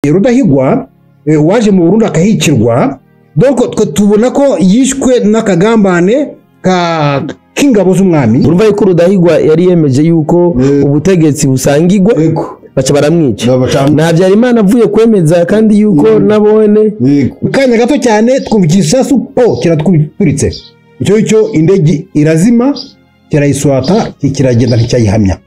Rudahigwa waje mu Burundi akahicirwa, donc twe tubona ko yishwe n'akagambane ka k'ingabo z'umwami. Urumva yuko Rudahigwa yari yemeje yuko ubutegetsi busangirwa, baca baramwica. Na Habyarimana avuye kwemeza kandi yuko nabone kanya gato cyane twumva igisasu po kiratwituritse, icyo cyo indege irazima, kirayiswata, kiragenda, nticyayihamya.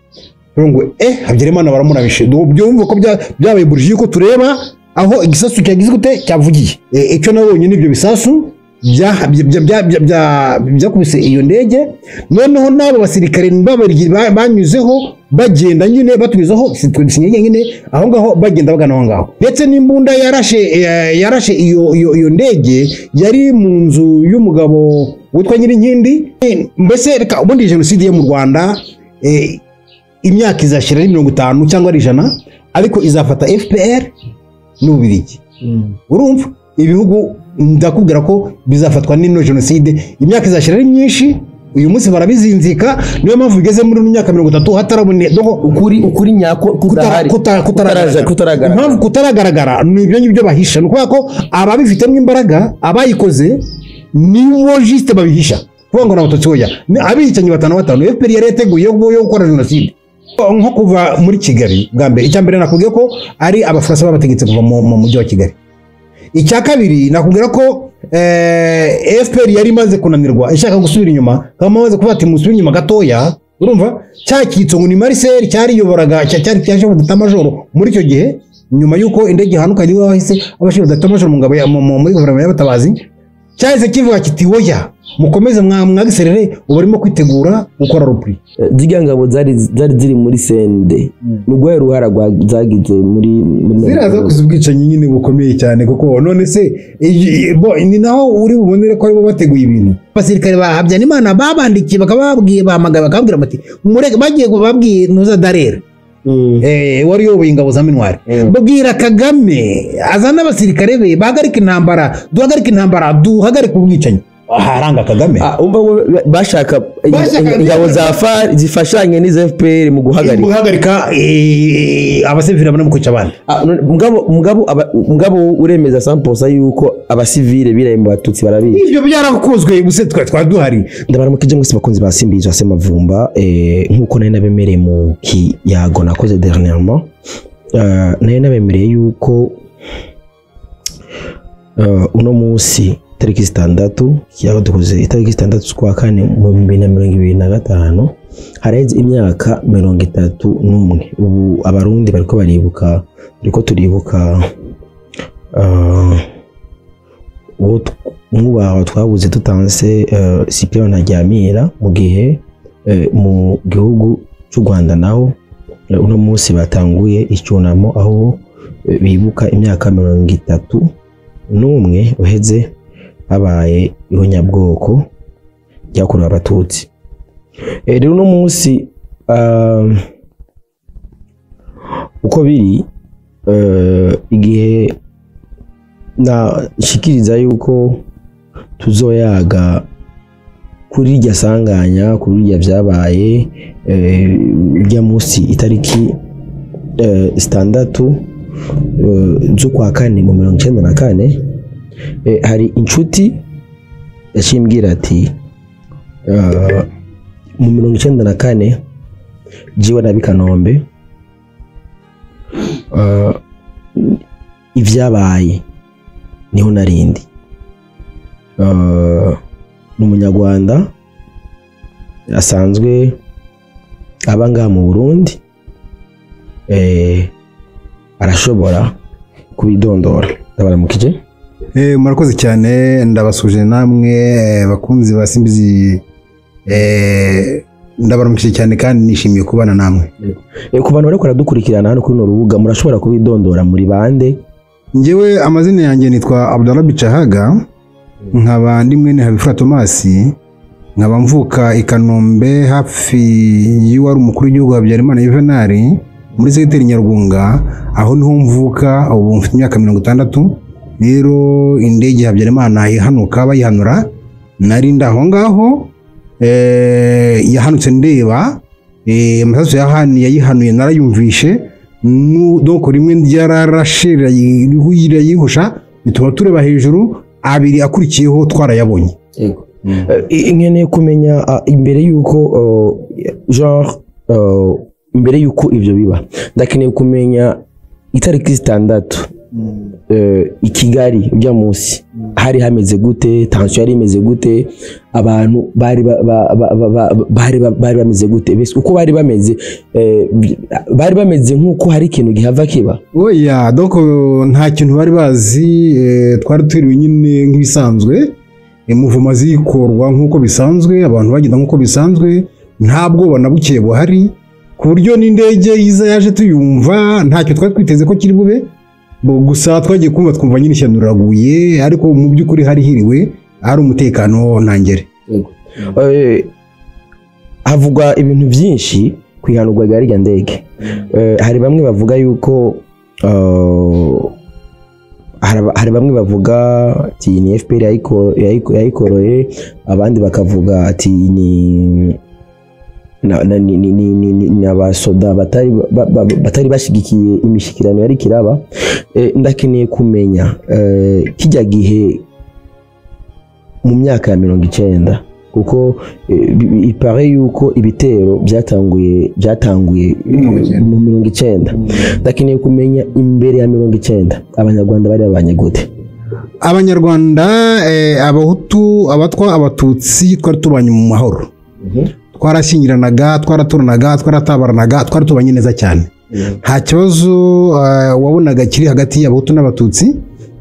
Ngo Habyarimana baramurabishe. Byumva ko byabaye burije yuko tureba aho igisasu cyagize gute cyavugiye. Icyo nabonye n'ibyo bisasu byakubise iyo ndege, noneho n'abo basirikare banyuzeho bagenda nyine batubizaho nyine aho ngaho bagenda bagana aho ngaho, ndetse n'imbunda yarashe iyo ndege yari mu nzu y'umugabo witwa Nyirinkindi. Mbese reka ubundi jenoside yo mu Rwanda imyaka izashira ari 50 cyangwa ari 100, ariko izafata FPR n'Ububiligi. Urumva ibihugu ndakubwira ko bizafatwa n'ino jenoside, imyaka izashira ari myinshi. Uyu munsi barabizinzika, niyo mpamvu bigeze muri myaka 30 hatarabone ukuri nyako kutaragaragara. Impamvu kutaragaragara ni ibyo ngibyo bahisha, ni ukuvuga ko ababifitemo imbaraga abayikoze nibo juste babihisha, kuvuga ngo n'abatutsi oya, abicanyi 5 FPR yari yateguye yo gukora jenoside. Nko kuva muri Kigali bwa mbere, icya mbere nakubwiye ko ari Abafaransa babategetse kuva mu mujyi wa Kigali. Icya kabiri nakubwira ko FPR yari imaze kunanirwa ishaka gusubira inyuma, kama bamaze kuvuga ati musubire inyuma gatoya. Urumva cya kitso ngo ni Marcel cyariyoboraga cyari cya chef d'état major muri icyo gihe, nyuma yuko indege ihanuka niwe wahise aba chef d'état major mu ngabo muri guverinoma y'abatabazi, cyahise kivuga kiti oya mukomeze mwagiserere, ubu barimo kwitegura gukora repli. Zirya ngabo zari ziri muri sende nugwaye ruhara zagize muri ziraza kuzubwicanyi nyine bukomeye cyane, kuko none se ni naho uri bubonere ko aribo bateguye ibintu. Abasirikare ba Habyarimana babandikiye bakababwiye, bahamagaye bakababwira bati mureke, bagiye babwiye ntuza Darere wari uyoboye ingabo za Minwari, babwira Kagame azana abasirikare be bahagarike intambara, duhagarike intambara, duhagarike ubwicanyi. Haranga Kagame bashaka ingabo za FAR zifashanye n'iza FPR mu guhagarika abasivile bana mu kwica abandi. Mugabo uremeza 100% yuko abasivile biraye mu Batutsi barabizi. Ibyo byarakozwe buse twa duhari. Ndabaramukije mwese bakunzi ba Simbizi wa Semavumba, nkuko nari nabemereye mu kiyago nakoze dernièrement, nari nabemereye yuko uno munsi tariki 6 kiyago dukoze itariki 6 z'ukwa kane mu 2025, hareze imyaka 31. Ubu Abarundi bariko baribuka, turiko turibuka uwo mwubaho twabuze tutanse Cyprien Ntaryamira, mu gihe mu gihugu cy'u Rwanda naho uno munsi batanguye icyunamo aho bibuka imyaka 31 uheze habaye ihonyabwoko ryakorewe Abatutsi. Rero uno munsi uko biri, igihe nashikiriza yuko tuzoyaga kuri irya sanganya, kuri irya byabaye irya munsi itariki 6 z'ukwa kane mu 1994, hari inshuti yashimbwira ati mu 1994 jiwe na Bikanombe ivyabaye niho narindi, n'umunyarwanda asanzwe abanga mu Burundi, arashobora kubidondora. Ndabaramukije. Murakoze cyane, ndabasuje namwe bakunzi ba Simbizi, ndabaramukije cyane kandi nishimiye kubana namwe. Ku bantu bariko baradukurikirana hano kuri no rubuga, murashobora kubidondora muri bande? Njyewe amazina yanjye nitwa Abdallah Bicahaga, nkaba ndi mwene Habifura Thomas, nkaba mvuka i Kanombe hafi y'uwari umukuru w'igihugu Habyarimana Juvenal muri segiteri Nyarugunga, aho niho mvuka. Ubu mfite imyaka 60. Rero indege Habyarimana ihanuka bayihanura nari ndaho ngaho, yahanutse ndeba amasasu yayihanuye narayumvishe. Donc rimwe ryararashe rirayihusha, bituma tureba hejuru, abiri akurikiyeho twarayabonye. Yego. Nkeneye kumenya imbere yuko genre imbere yuko ivyo biba, ndakeneye kumenya itariki 6 i Kigali ujya munsi hari hameze gute, tension yari imeze gute, abantu bari bari bameze gute, bese uko bari bameze, bari bameze nk'uko hari ikintu gihava kiba? Oya, donc nta kintu bari bazi, twari twiriwe nyine nk'ibisanzwe, mouvement zikorwa nk'uko bisanzwe, abantu bagenda nk'uko bisanzwe, nta bwoba na buke buhari, ku buryo n'indege iza yaje tuyumva ntacyo twari twiteze ko kiri bube. Gusa twagiye kumva twumva nyine ishyano riraguye, ariko mu by'ukuri hari hiriwe hari umutekano ntangere. Havugwa ibintu byinshi ku ihanurwa rya rirya ndege. Hari bamwe bavuga yuko hari bamwe bavuga ati ni FPR yayikoroye, abandi bakavuga ati ni ni abasoda batari bashigikiye imishikirano yari kiraba. Ndakeneye kumenya kijya gihe mu myaka ya 90, kuko ipare yuko ibitero byatanguye mu 90. Ndakeneye kumenya imbere ya 90 Abanyarwanda bari babanye gute? Abanyarwanda, Abahutu, Abatwa, Abatutsi twari tubanye mu mahoro. Twarashyingiranaga, twaraturanaga, twaratabaranaga, twari tubanye neza cyane. Nta kibazo wabonaga kiri hagati y'Abahutu n'Abatutsi,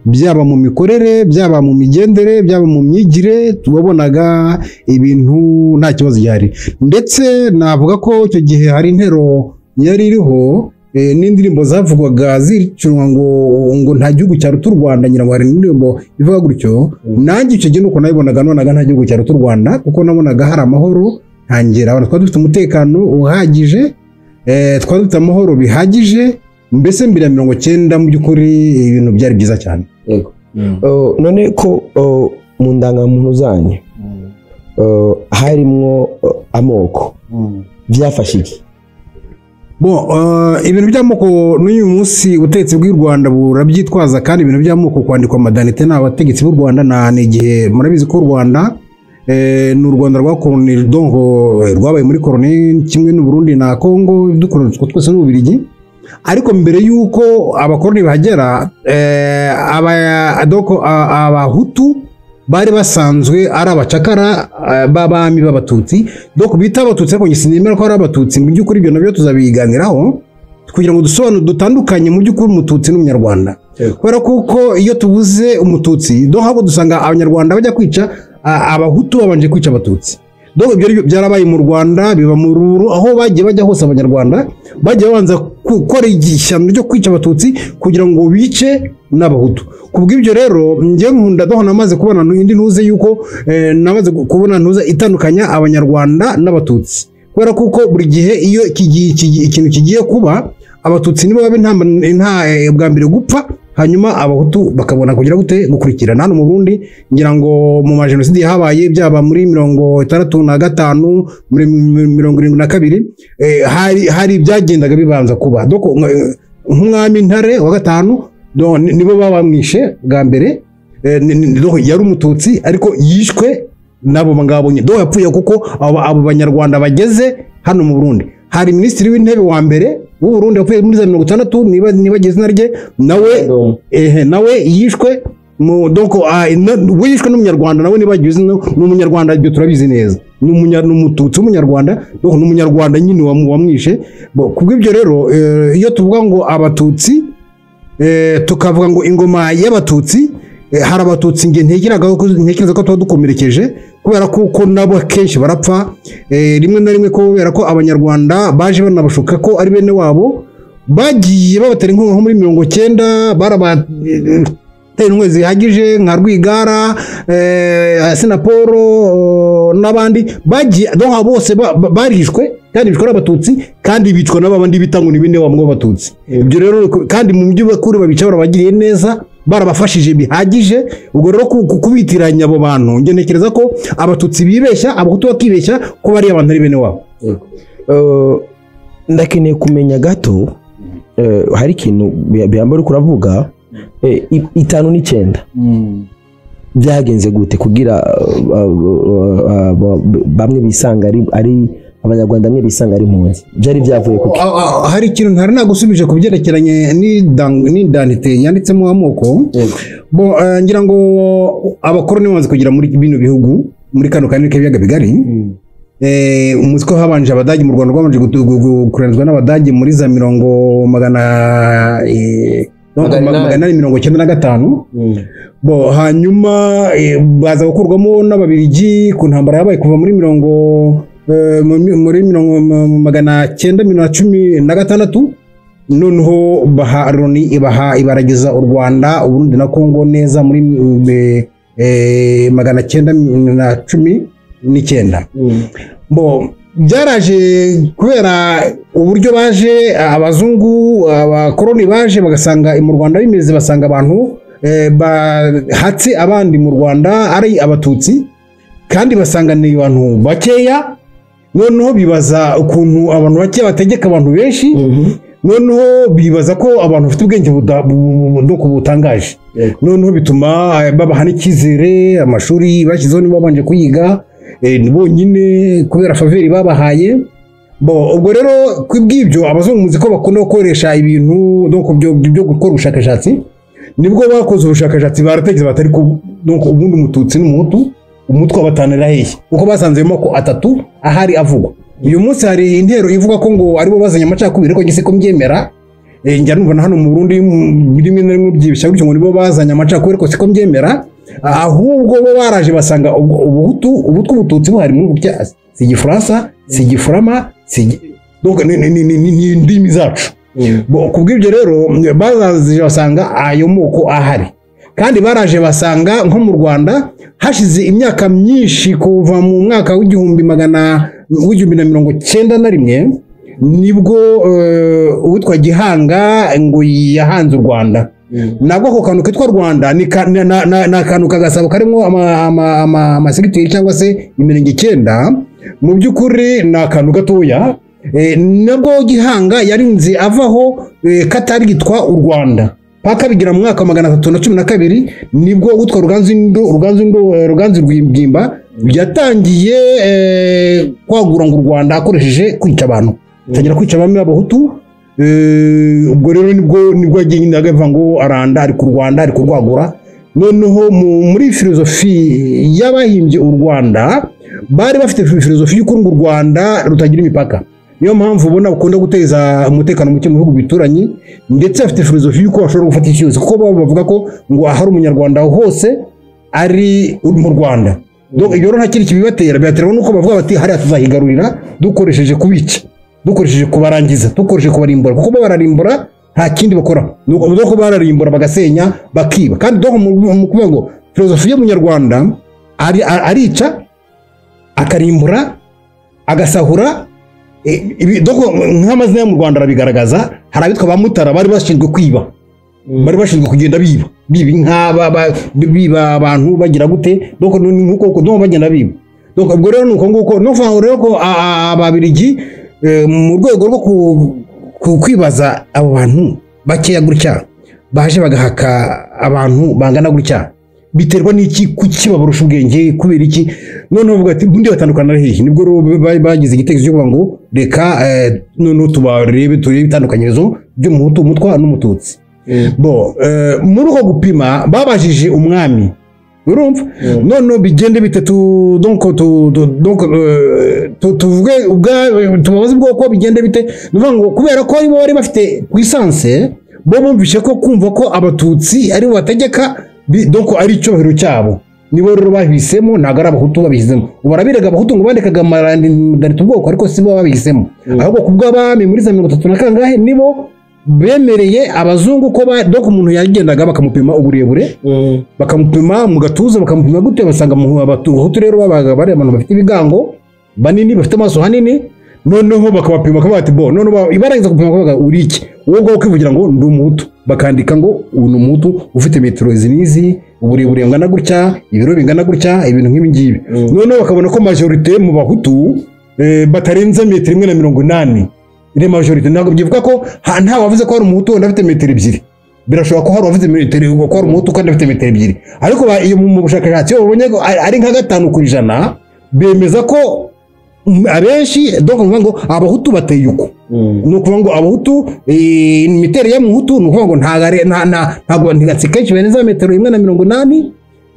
byaba mu mikorere, byaba mu migendere, byaba mu myigire, wabonaga ibintu nta kibazo gihari. Ndetse navuga ko icyo gihe hari intero yari iriho, n'indirimbo zavugwaga zicunwa ngo nta gihugu cyaruta u Rwanda, ngira ngo hari indirimbo ivuga gutyo. Nanjye icyo gihe nuko nabibonaga, nonaga nta gihugu cyaruta u Rwanda, kuko nabonaga hari amahoro ntangera, abantu twari dufite umutekano uhagije, twari dufite amahoro bihagije, mbese mbere ya 90 mu by'ukuri ibintu byari byiza cyane. Yego. None ko mu ndangamuntu zanyu harimwo amoko, byafashe iki? Bon, ibintu by'amoko n'uyu munsi ubutegetsi bw'u Rwanda burabyitwaza, kandi ibintu by'amoko kwandikwa amadanite n'abategetsi b'u Rwanda ni igihe murabizi ko u Rwanda ni u Rwanda rwa koloni, donc rwabaye muri koloni kimwe n'u Burundi na Congo, dukolonizwa twese n'Ububiligi. Ariko mbere yuko abakoloni bahagera, Abahutu bari basanzwe ari abacakara b'abami b'Abatutsi, donc bita Abatutsi, ariko sinemera ko ari Abatutsi mu by'ukuri, ibyo nabyo tuzabiganiraho kugira ngo dusobanure dutandukanye mu by'ukuri Umututsi n'Umunyarwanda. Kubera kuko iyo tubuze Umututsi, donc ahubwo dusanga Abanyarwanda bajya kwica Abahutu babanje kwica Abatutsi. Donc ibyo byarabaye mu Rwanda, biba mu Ruru, aho bagiye bajya hose Abanyarwanda bagiye babanza gukora igishyano ryo kwica Abatutsi kugira ngo bice n'Abahutu. Kubw'ibyo rero njye nkunda doho namaze kubona indi ntuze yuko namaze kubona ntuze itandukanya Abanyarwanda n'Abatutsi, kubera kuko buri gihe iyo ikintu kigiye kuba, Abatutsi nibo babe nta bwa mbere gupfa, hanyuma Abahutu bakabona kugira gute gukurikirana. Hano mu Burundi ngira ngo mu majenoside habaye, byaba muri 65, muri 72, hari byagendaga bibanza kuba. Donc nk'umwami Ntare wa 5 nibo babamwishe bwa mbere, yari Umututsi ariko yishwe nabo ngabo nyine, donc yapfuye kuko abo Banyarwanda bageze hano mu Burundi. Hari minisitiri w'intebe wa mbere w'u Burundi yapfuye muri za 60, niba izina rye, nawe yishwe donc we yishwe n'Umunyarwanda, nawe niba izina ni Umunyarwanda, ibyo turabizi neza, ni Umututsi w'Umunyarwanda, donc ni Umunyarwanda nyine wamwishe. Kubw'ibyo rero iyo tuvuga ngo Abatutsi, tukavuga ngo ingoma y'Abatutsi, hari Abatutsi nge ntekereza ko tuba dukomerekeje, kubera kuko nabo kenshi barapfa, rimwe na rimwe kubera ko Abanyarwanda baje banabashuka ko ari bene wabo, bagiye babatera inkunga nko muri 90, barabatera inkunga zihagije nka Rwigara, Sinaporo n'abandi bagiye, donc bose barishwe, kandi bicwa n'Abatutsi, kandi bicwa n'abandi bita ngo ni bene wabo b'Abatutsi. Ibyo rero kandi mu by'ukuri babica barabagiriye neza, barabafashije bihagije. Ubwo rero kubitiranya abo bantu, njye ntekereza ko Abatutsi bibeshya, Abahutu bakibeshya ko bari abantu ari bene wabo. Ndakeneye kumenya gato Hari ikintu bihamba uri kuravuga, 59 byagenze gute kugira bamwe bisanga ari Abanyarwanda, bamwe bisanga ari impunzi? Byari byavuye kuki? Hari ikintu ntari nagusubije ku byerekeranye n'identité yanditsemo amoko. Bo ngira ngo abakoroni bamaze kugera muri bino bihugu, muri kano karere k'ibiyaga bigari, umuzi ko habanje Abadage mu Rwanda, rwabanje kurenzwa n'Abadage muri za mirongo magana donc 800. 895. Bo hanyuma baza gukurwamo n'Ababirigi ku ntambara yabaye kuva muri mirongo muri mirongo 916. Noneho baha Loni, ibaha, ibaragiza u Rwanda, Uburundi na Kongo neza muri 919. Bo byaraje kubera uburyo baje abazungu, abakoroni baje bagasanga mu Rwanda bimeze, basanga abantu bahatse abandi mu Rwanda ari Abatutsi, kandi basanga ni abantu bakeya. Noneho bibaza ukuntu abantu bakeya bategeka abantu benshi. Noneho bibaza ko abantu bafite ubwenge butangaje. Noneho bituma babaha n'icyizere. Amashuri bashyizeho nibo babanje kuyiga, ni bonyine kubera faveur babahaye. Bo ubwo rero kubw'ibyo, abazungu muzi ko bakunda gukoresha ibintu donc byo gukora ubushakashatsi. Nibwo bakoze ubushakashatsi, baratekereza batari ko donc ubundi Umututsi n'Umuhutu, umutwe batanira hehe? Kuko basanze amoko atatu ahari avugwa uyu munsi. Hari intero ivuga ko ngo aribo bazanye amacakubiri, ariko njye siko mbyemera. Njya numva na hano mu Burundi rimwe na rimwe byibeshya gutyo ngo nibo bazanye amacakubiri, ariko siko mbyemera. Ahubwo bo baraje basanga Ubuhutu, Ubutwa, Ubututsi buhari mu burya si Igifaransa, si Igifurama, si donc ni indimi zacu. Bo, kubw'ibyo rero bazaje basanga ayo moko ahari, kandi baraje basanga nko mu Rwanda hashize imyaka myinshi, kuva mu mwaka w'1091, nibwo uwitwa Gihanga ngo yahanze u Rwanda. Nabwo ako kantu kitwa Rwanda ni akantu kagasabo karimo amasegiteri cyangwa se imirenge icyenda. Mu by'ukuri ni akantu gatoya. Nabwo Gihanga yarinze avaho kataritwa u Rwanda paka bigira mu mwaka wa 312, nibwo witwa Ruganzu Rwimba yatangiye kwagura ngo u Rwanda akoresheje kwica abantu, atangira kwica abami b'Abahutu. Ubwo rero nibwo yagiye nyine agavuga ngo aranda ari ku Rwanda, ari kurwagura. Noneho muri philosophie y'abahimbye u Rwanda, bari bafite philosophie y'uko ngo u Rwanda rutagira imipaka. Niyo mpamvu ubona bakunda guteza umutekano muke mu bihugu bituranye, ndetse bafite philosophie y'uko bashobora gufata isi yose, kuko bo bavuga ko ngo ahari Umunyarwanda hose ari mu Rwanda. Donc ibyo rero nta kindi kibibatera, bibaterwa nuko bavuga bati hariya tuzahigarurira dukoresheje kubica, dukoresheje kubarangiza, dukoresheje kubarimbura, kuko bo bararimbura, nta kindi bakora. Nuko bararimbura, bagasenya, bakiba. Kandi donc mu kuvuga ngo philosophie y'Umunyarwanda arica, akarimbura, agasahura. Donc nk'amazina yo mu Rwanda arabigaragaza. Hari abitwa ba Mutara bari bashinzwe kwiba, bari bashinzwe kugenda biba, biba inka, biba abantu, bagira gute. Donc ni nkuko donc bagenda biba. Donc ubwo rero nuko nguko no kuvuga rero ko Ababirigi mu rwego rwo kwibaza abo bantu bakeya gutya baje bagahaka abantu bangana gutya biterwa n'iki? Kuki babarusha ubwenge? Kubera iki? Noneho bavuga ati ubundi batandukana hehe? Nibwo rero bagize igitekerezo cyo kuvuga ngo reka noneho tubarebe, turebe itandukanyirizo ry'Umuhutu, Umutwa n'Umututsi. Bo muri uko gupima babajije umwami, urumva, noneho bigende bite tu donc donc tuvuge tubabaze ubwoko, bigende bite? Ni ukuvuga ngo kubera ko aribo bari bafite puissance, bo bumvishe ko kumva ko Abatutsi aribo bategeka donc ari icyubahiro cyabo. Nibo rero bahisemo, ntabwo ari Abahutu babihisemo. Ubu barabirega Abahutu ngo bandikaga amarandarita ubwoko, ariko si bo babihisemo, ahubwo ku bw'abami muri za 30 na kangahe nibo bemereye abazungu ko donc umuntu yagendaga bakamupima uburebure, bakamupima mu gatuza, bakamupima gute, basanga mu Abahutu rero babaga bari abantu bafite ibigango banini, bafite amaso hanini. Noneho bakabapima, bakavuga bati bo noneho barangiza gupima bakavuga uri iki, wowe ubwawe ukivugira ngo ndi Umuhutu, bakandika ngo uyu ni Umuhutu ufite metero izi n'izi, uburebure bungana gutya, ibiro bingana gutya, ibintu nk'ibi ngibi. Noneho bakabona ko majorité mu Bahutu batarenze metero 1.80. Les majorité, ntabwo byivuga ko nta wavuze ko hari Umuhutu wenda afite metero 2. Birashoboka ko hari uwavuze metero, ko hari Umuhutu kandi afite metero 2, ariko iyo mu bushakashatsi iyo babonye ko ari nka 5%, bemeza ko abenshi, donc ni ukuvuga ngo Abahutu bateye uko. Ni ukuvuga ngo Abahutu, imiterere y'Umuhutu, ni ukuvuga ngo ntabwo ari ntabwo ntigatsi kenshi barenza metero 1.80,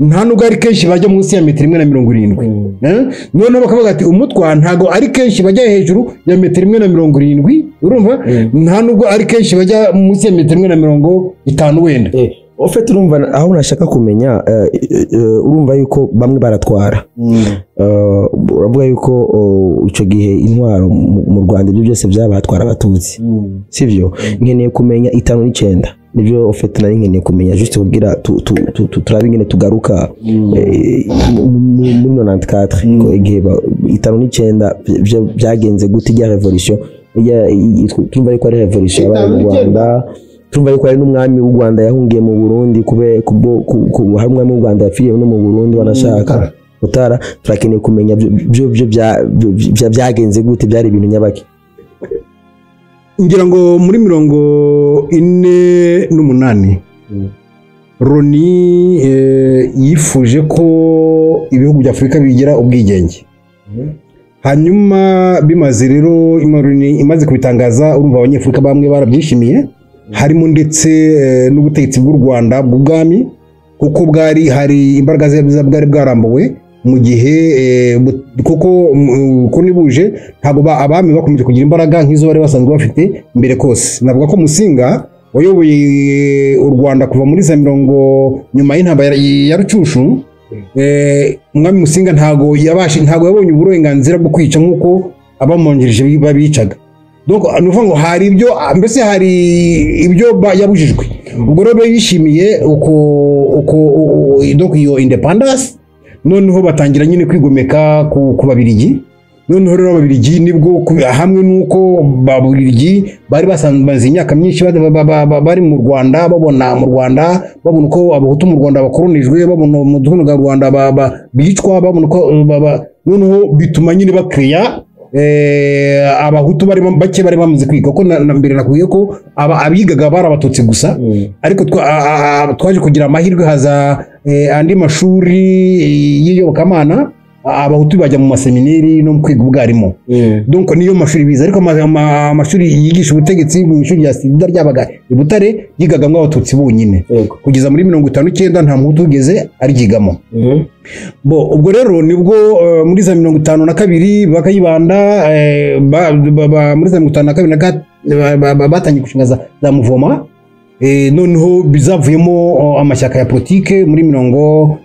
nta nubwo ari kenshi bajya munsi ya metero 1.70. Noneho bakavuga ati Umutwa ntabwo ari kenshi bajya hejuru ya metero 1.70, urumva, nta nubwo ari kenshi bajya munsi ya metero 1.50 wenda. Au fait, urumva aho nashaka kumenya, urumva yuko bamwe baratwara. Uravuga yuko ico gihe intwaro mu Rwanda, ibyo byose byabatwara Abatutsi, sivyo? Nkeneye kumenya 59, nibyo au fait nari nkeneye kumenya, juste kugira turabe ingene tugaruka muri 94, ko igihe 59 byagenze gute, ijya révolution, turumva yuko ari révolution yabaye mu Rwanda, turumva yuko hari n'umwami w'u Rwanda yahungiye mu Burundi, kube kubwo hari umwami w'u Rwanda yapfiriye no mu Burundi, wanashaka Mutara. Turakeneye kumenya byo byagenze gute, byari ibintu nyabaki? Ngira ngo muri 48 Loni yifuje ko ibihugu bya Afurika bigira ubwigenge. Hanyuma bimaze rero, Loni imaze kubitangaza, urumva Abanyafurika bamwe barabyishimiye, harimo ndetse n'ubutegetsi bw'u Rwanda bw'ubwami, kuko bwari hari imbaraga bwari bwarambuwe mu gihe kuko ko nibuje ntabwo abami bakomeje kugira imbaraga nk'izo bari basanzwe bafite mbere kose. Navuga ko Musinga wayoboye u Rwanda kuva muri za mirongo nyuma y'intambara ya Rucushu, umwami Musinga ntago yabashe, ntago yabonye uburenganzira bwo kwica nk'uko abamwungirije babicaga. Donc ni ukuvuga ngo hari ibyo, mbese hari ibyo yabujijwe. Ubwo rero yishimiye uko donc iyo indépendance, noneho batangira nyine kwigomeka ku Babirigi. Noneho rero Ababirigi nibwo hamwe n'uko Babirigi bari basanzwe bamaze imyaka myinshi bari mu Rwanda, babona mu Rwanda, babona uko Abahutu mu Rwanda bakoronijwe, babona mu duhugu bwa Rwanda bicwa, babona uko noneho bituma nyine bakreya Abahutu bari bake bari bamaze kwiga, kuko na mbere nakubwiye ko abigaga bari Abatutsi gusa. Ariko twaje kugira amahirwe haza andi mashuri y'iyobokamana, Abahutu bajya mu maseminari no mu kwiga ubwarimu. Donc niyo mashuri bize, ariko amashuri yigisha ubutegetsi mu ishuri rya Sida ryabaga i Butare yigagamo Abatutsi bonyine. Kugeza muri 59 nta Muhutu wigeze aryigamo. Bo ubwo rero nibwo muri za 52 bakayibanda, muri za 52 batangiye gushinga za mouvement, noneho bizavuyemo amashyaka ya politike muri 59.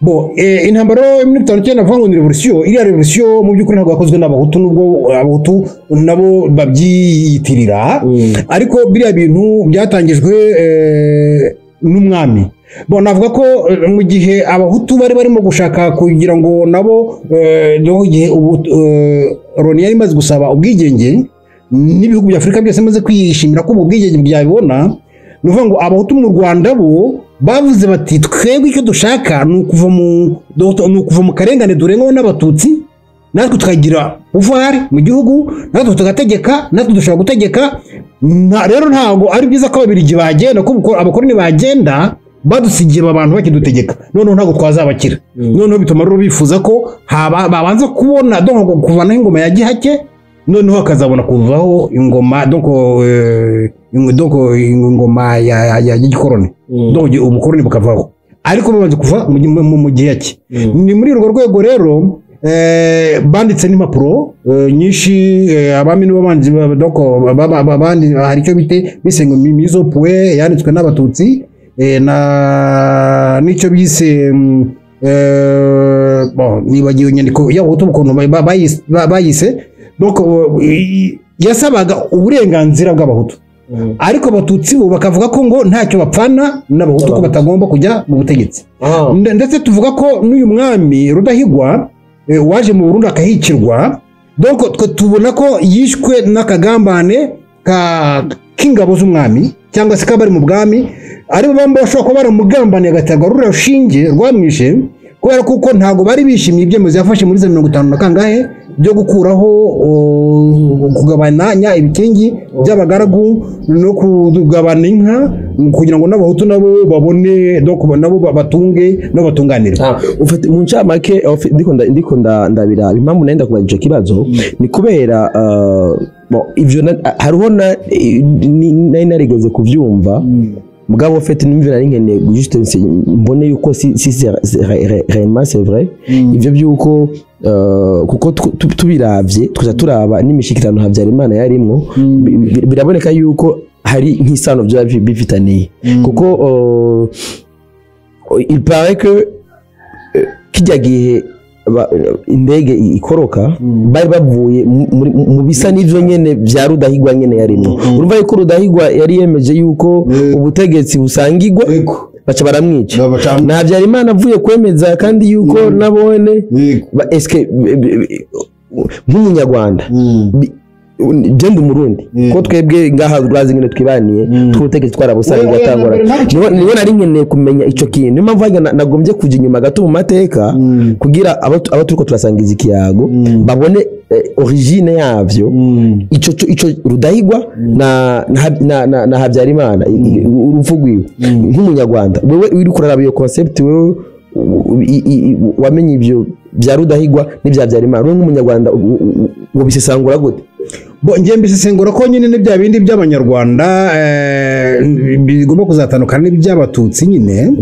Bo intambara yo muri 59, avuga ngo ni révolution, iriya révolution mu by'ukuri ntabwo yakozwe n'Abahutu, nubwo Abahutu nabo babyiyitirira, ariko biriya bintu byatangijwe n'umwami. Bo navuga ko mu gihe Abahutu bari barimo gushaka kugira ngo nabo, no igihe ubu Loni yari imaze gusaba ubwigenge n'ibihugu bya Afurika byose bimaze kwishimira ko ubu bwigenge byabibona, ni ukuvuga ngo Abahutu mu Rwanda bo bavuze bati: "Twebwe icyo dushaka ni ukuva mu karengane durengwaho n'Abatutsi, natwe tukagira pouvoir mu gihugu, natwe tugategeka, natwe dushobora gutegeka." Rero ntabwo ari byiza ko Ababiligi bagenda, ko abakoloni bagenda badusigiye aba bantu bakidutegeka, noneho ntabwo twazabakira. Noneho bituma rero bifuza ko babanza kubona, donc kuvanaho ingoma ya gihake, noneho hakazabona kuvaho ingoma, donc ingoma ya gikoroni, donc ubukoroni bukavaho, ariko bamaze kuva mu gihe cye. Ni muri urwo rwego rero banditse n'impapuro nyinshi, abami nibo bandi donc hari icyo bite bise ngo mise au point yanditswe n'Abatutsi, na n'icyo bise bon, nibagiwe inyandiko y'Abahutu ukuntu bayise, donc yasabaga uburenganzira bw'Abahutu, ariko Abatutsi bo bakavuga ko ngo ntacyo bapfana n'Abahutu, ko batagomba kujya mu butegetsi. Ndetse tuvuga ko n'uyu mwami Rudahigwa waje mu Burundi akahicirwa, donc twe tubona ko yishwe n'akagambane k'ingabo z'umwami cyangwa se k'abari mu bwami, aribo bamwe bashobora kuba baramugambaniye agaterwa ruriya rushinge rwamwishe, kubera kuko ntabwo bari bishimiye ibyemezo yafashe muri za 50 na kangahe. byo gukuraho kugabananya ibikingi by'abagaragu no kugabana inka kugira ngo n'abahutu nabo babone, donc nabo batunge no batunganirwe. Ufite mu ncamake, ndiko ndabiraba impamvu nenda kubaza ico kibazo ni kubera bon, ivyo hariho nari narigeze kuvyumva, mugabo en fait nimvira nari nkeneye juste mbone yuko si réellement c'est vrai ivyo byuko kuko tubiravye tukaza turaba n'imishikirano Habyarimana yarimwo, biraboneka yuko hari nk'isano vyoba bifitaniye, kuko il paraît que kijya gihe indege ikoroka bari bavuye mu bisa n'ivyo nyene vya Rudahigwa nyene yarimwo. Urumva yuko Rudahigwa yari yemeje yuko ubutegetsi busangigwa, baca baramwica. Na Habyarimana avuye kwemeza kandi yuko nabone eske nk'umunyarwanda, genda umurundi, ko twebwe ngaha urazi ngene twibaniye, tw'ubutegetsi twarabusangiye. Oya, oya, atangora mbere ntabwo niho nari nkeneye kumenya ico kintu. Niyo mpamvu harya nagombye kuja inyuma gato mu mateka kugira abo turiko turasangiza ikiyago babone origine yavyo, ico Rudahigwa na Habyarimana, urupfu rwiwe. Nk'umunyarwanda wewe uri kuraraba iyo concept, wewe wamenye ibyo bya Rudahigwa n'ibya Habyarimana, wewe nk'umunyarwanda wobisesangura gute? Bo njye mbisesengura ko nyine n'ibya bindi by'abanyarwanda bigomba kuzatandukana n'iby'abatutsi nyine,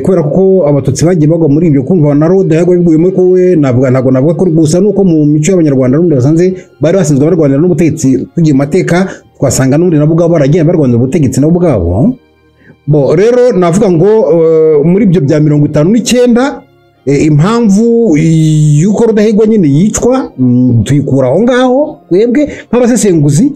kubera ko abatutsi bagiye bagwa muri ibyo. Kumva na Rudahigwa biguyemo ko we navuga, ntabwo navuga ko gusa nuko mu mico y'abanyarwanda n'ubundi basanze bari basanzwe barwanira n'ubutegetsi. Tugiye mu mateka twasanga n'ubundi nabo ubwabo baragiye barwanira ubutegetsi nabo ubwabo. Bo rero navuga ngo muri ibyo bya 59, impamvu y'uko Rudahigwa nyine yicwa, tuyikura aho ngaho twebwe nk'abasesenguzi.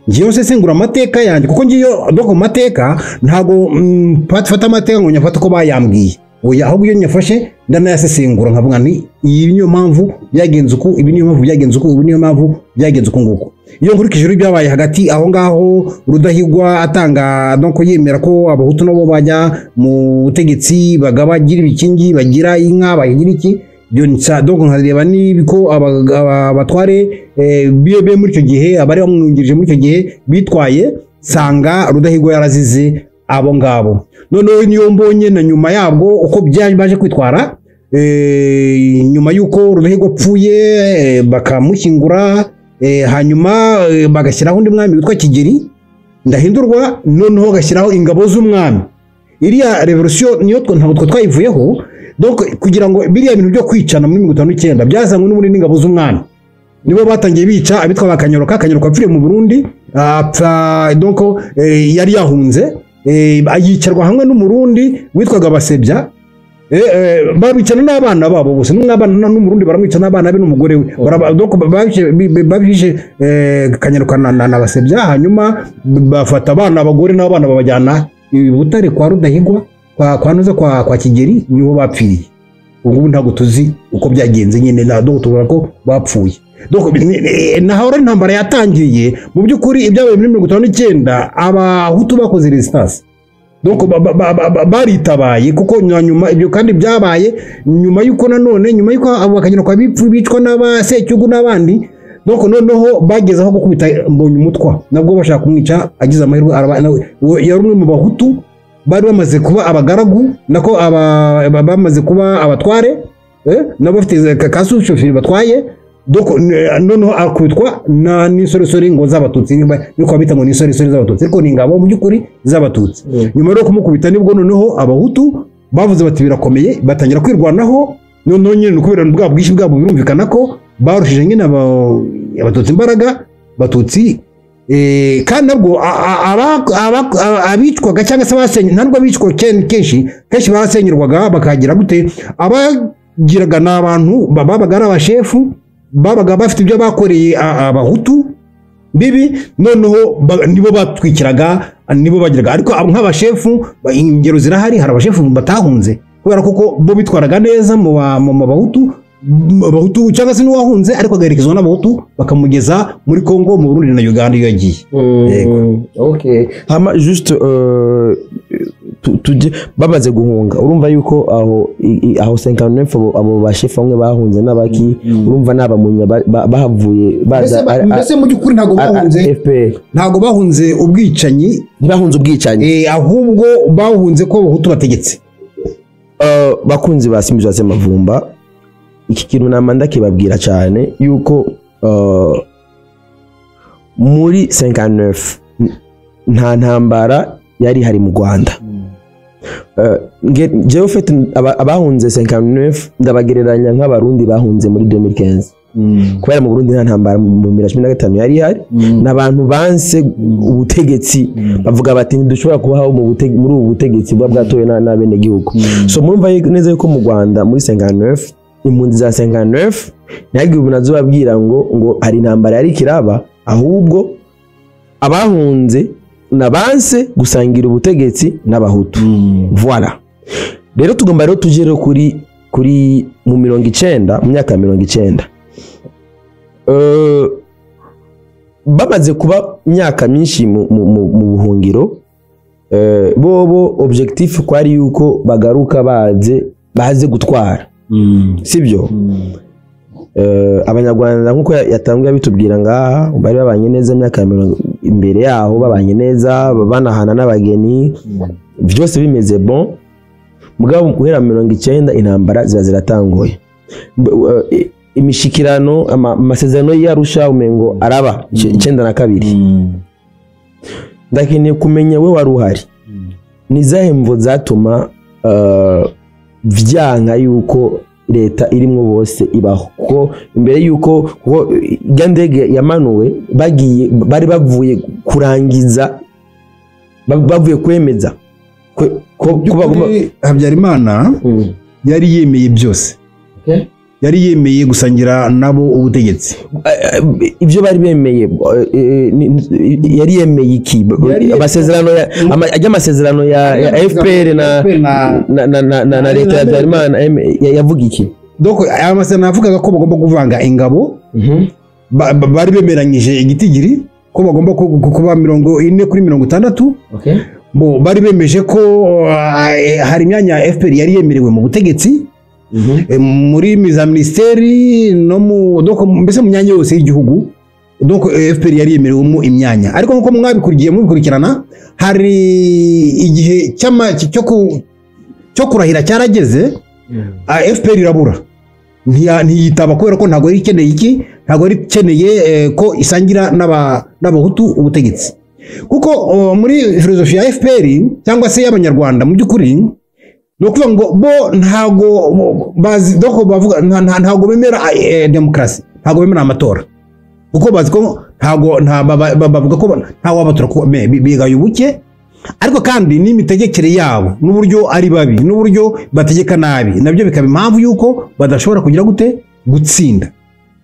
Ngiyo nsesengura amateka yanjye, kuko ngiyo donc mu mateka ntabwo mfata amateka ngo nyafate uko bayambwiye, oya, ahubwo iyo nyafashe ndanayasesengura nkavuga nti iyi niyo mpamvu byagenze uku, ibi niyo mpamvu byagenze uku, ibi niyo mpamvu byagenze uku nguku. Iyo nkurikije rero ibyabaye hagati aho ngaho, Rudahigwa atanga, donc yemera ko abahutu nabo bajya mu butegetsi, bagira ibikingi, bagira inka, bagira iki, ibyo nsa donc nkareba n'ibiko abatware be muri icyo gihe, abari bamwungirije muri icyo gihe bitwaye, sanga Rudahigwa yarazize abo ngabo. Noneho niyo mbonye na nyuma yabwo uko baje kwitwara, nyuma y'uko Rudahigwa apfuye, bakamushyingura, hanyuma bagashyiraho undi mwami witwa Kigeli Ndahindurwa, noneho bagashyiraho ingabo z'umwami. Iriya revolution niyo ntabwo twe twayivuyeho. Donc kugira ngo biriya bintu byo kwicana muri 59 byazanywe n'ubundi n'ingabo z'umwami, nibo batangiye bica abitwa ba Kanyoroka. Kanyoroka apfiriye mu Burundi, apfa donc yari yahunze, yicarwa hamwe n'umurundi witwaga Basebya, babicana n'abana babo bose, n'abana n'umurundi baramwica n'abana be n'umugore we. Donc babishe Kanyaruka na Basebya, hanyuma bafata abana, abagore n'abana, babajyana i Butare kwa Rudahigwa, kwa Nuza, kwa Kigeli, niho bapfiriye. Ubu ngubu ntabwo tuzi uko byagenze nyine na donc tubona ko bapfuye. Donc naho rero intambara yatangiye mu by'ukuri ibyabaye muri 59, abahutu bakoze resistance, donc baritabaye, kuko nyuma ibyo kandi byabaye nyuma y'uko nanone nyuma y'uko abo bakagenda kwa bipfu bicwa n'abasecyugu n'abandi. Donc noneho bageze aho gukubita Mbonye umutwa, nabwo bashaka kumwica, agize amahirwe yari umwe mu bahutu bari bamaze kuba abagaragu, nako bamaze kuba abatware, nabo bafite ka sous-chefferie batwaye. Donc noneho akubitwa na n'insoresore ngo z'abatutsi, niko bita ngo n'insoresore z'abatutsi, ariko ni ingabo mu by'ukuri z'abatutsi. Nyuma yo kumukubita nibwo noneho abahutu bavuze bati birakomeye, batangira kwirwanaho. Noneho nyine ni ukubera bwa bwinshi bwabo, birumvikana ko barushije nyine abatutsi imbaraga. Batutsi kandi nabwo abicwaga cyangwa se abasenye, ntabwo abicwa kenshi kenshi barasenyerwaga bakagira gute, abagiraga ni abantu babaga ari abashefu, babaga bafite ibyo bakoreye abahutu bibi, noneho nibo batwikiraga, nibo bagiraga. Ariko nk'abashefu ingero zirahari, hari abashefu batahunze kubera kuko bo bitwaraga neza mu bahutu, abahutu cyangwa se n'uwahunze ariko agaherekezwa n'abahutu bakamugeza muri Kongo, mu Burundi na Uganda iyo yagiye. Yego. Okay. Hama juste Tujye bamaze guhunga, urumva yuko aho aho 59 abo bashefu bamwe bahunze n'abaki, urumva n'abamunya bahavuye baza. Mbese mu by'ukuri ntabwo bahunze FPR. Ntabwo bahunze ubwicanyi. Ntibahunze ubwicanyi. Ahubwo bahunze ko Abahutu bategetse. Bakunzi ba Simbi za Mavumba, iki kintu nama ndakibabwira cyane yuko muri 59 nta ntambara yari hari mu Rwanda. Jewe ufite abahunze 59 ndabagereranya nk'Abarundi bahunze muri 2015, kubera mu Burundi nta ntambara mu 2015 yari ihari. N'abantu banse ubutegetsi, bavuga bati ntidushobora kubaho muri ubu butegetsi buba bwatowe n'abenegihugu. So murumva neza yuko mu Rwanda muri 59, impunzi za 59, ntihagire umuntu azobabwira ngo hari intambara yari kiraba, ahubwo abahunze nabanse gusangira ubutegetsi n'Abahutu. Voilà. Rero tugomba rero tujye rero kuri mu 90, mu myaka ya 90. Bamaze kuba imyaka myinshi mu buhungiro, bobo objectif kwari yuko bagaruka baze gutwara, sibyo? Abanyarwanda, nkuko yatanguye bitubwira ngaha, bari babanye neza imyaka ya 50 imbere yaho, babanye neza, banahana n'abageni, byose bimeze bon. Mugabo guhera 90 intambara ziba ziratanguye. Imishikirano, amasezerano y'Arusha umengo araba 92. Ndakeneye kumenya, we wari uhari, ni izahe mvo zatuma vyanka yuko leta irimwo bose ibaho? Kuko imbere yuko, kuko irya ndege yamanuwe bagiye, bari bavuye kurangiza, bavuye kwemeza ko bagomba By'ukuri Habyarimana yari yemeye byose. Yari yemeye gusangira nabo ubutegetsi. Ibyo bari bemeye, yari yemeye iki? Amasezerano ya ajya amasezerano ya FPR na FPR na na leta ya Habyarimana yavuga iki? Donc aya masezerano yavugaga ko bagomba kuvanga ingabo. Bari bemeranyije igitigiri ko bagomba kuba 40 kuri 60. Bo bari bemeje ko hari imyanya FPR yari yemerewe mu butegetsi, muri za minisiteri no mu, donc mbese mu myanya yose y'igihugu. Donc FPR yari yemerewemo imyanya, ariko nkuko mwabikurikiye mubikurikirana, hari igihe cyo kurahira cyarageze, FPR irabura. Ntiyitaba kubera ko ntabwo yari ikeneye iki, ntabwo yari ikeneye ko isangira n'Abahutu ubutegetsi, kuko muri filozofi ya FPR cyangwa se y'Abanyarwanda, mu by'ukuri ni ukuvuga ngo bo ntabwo bazi, donc bavuga ntabwo bemera demokarasi, ntabwo bemera amatora, kuko bazi ko ntabwo bavuga ko nta wabatora, kuko bigaye ubuke. Ariko kandi n'imitegekere yabo n'uburyo ari babi n'uburyo bategeka nabi, nabyo bikaba impamvu y'uko badashobora kugira gute, gutsinda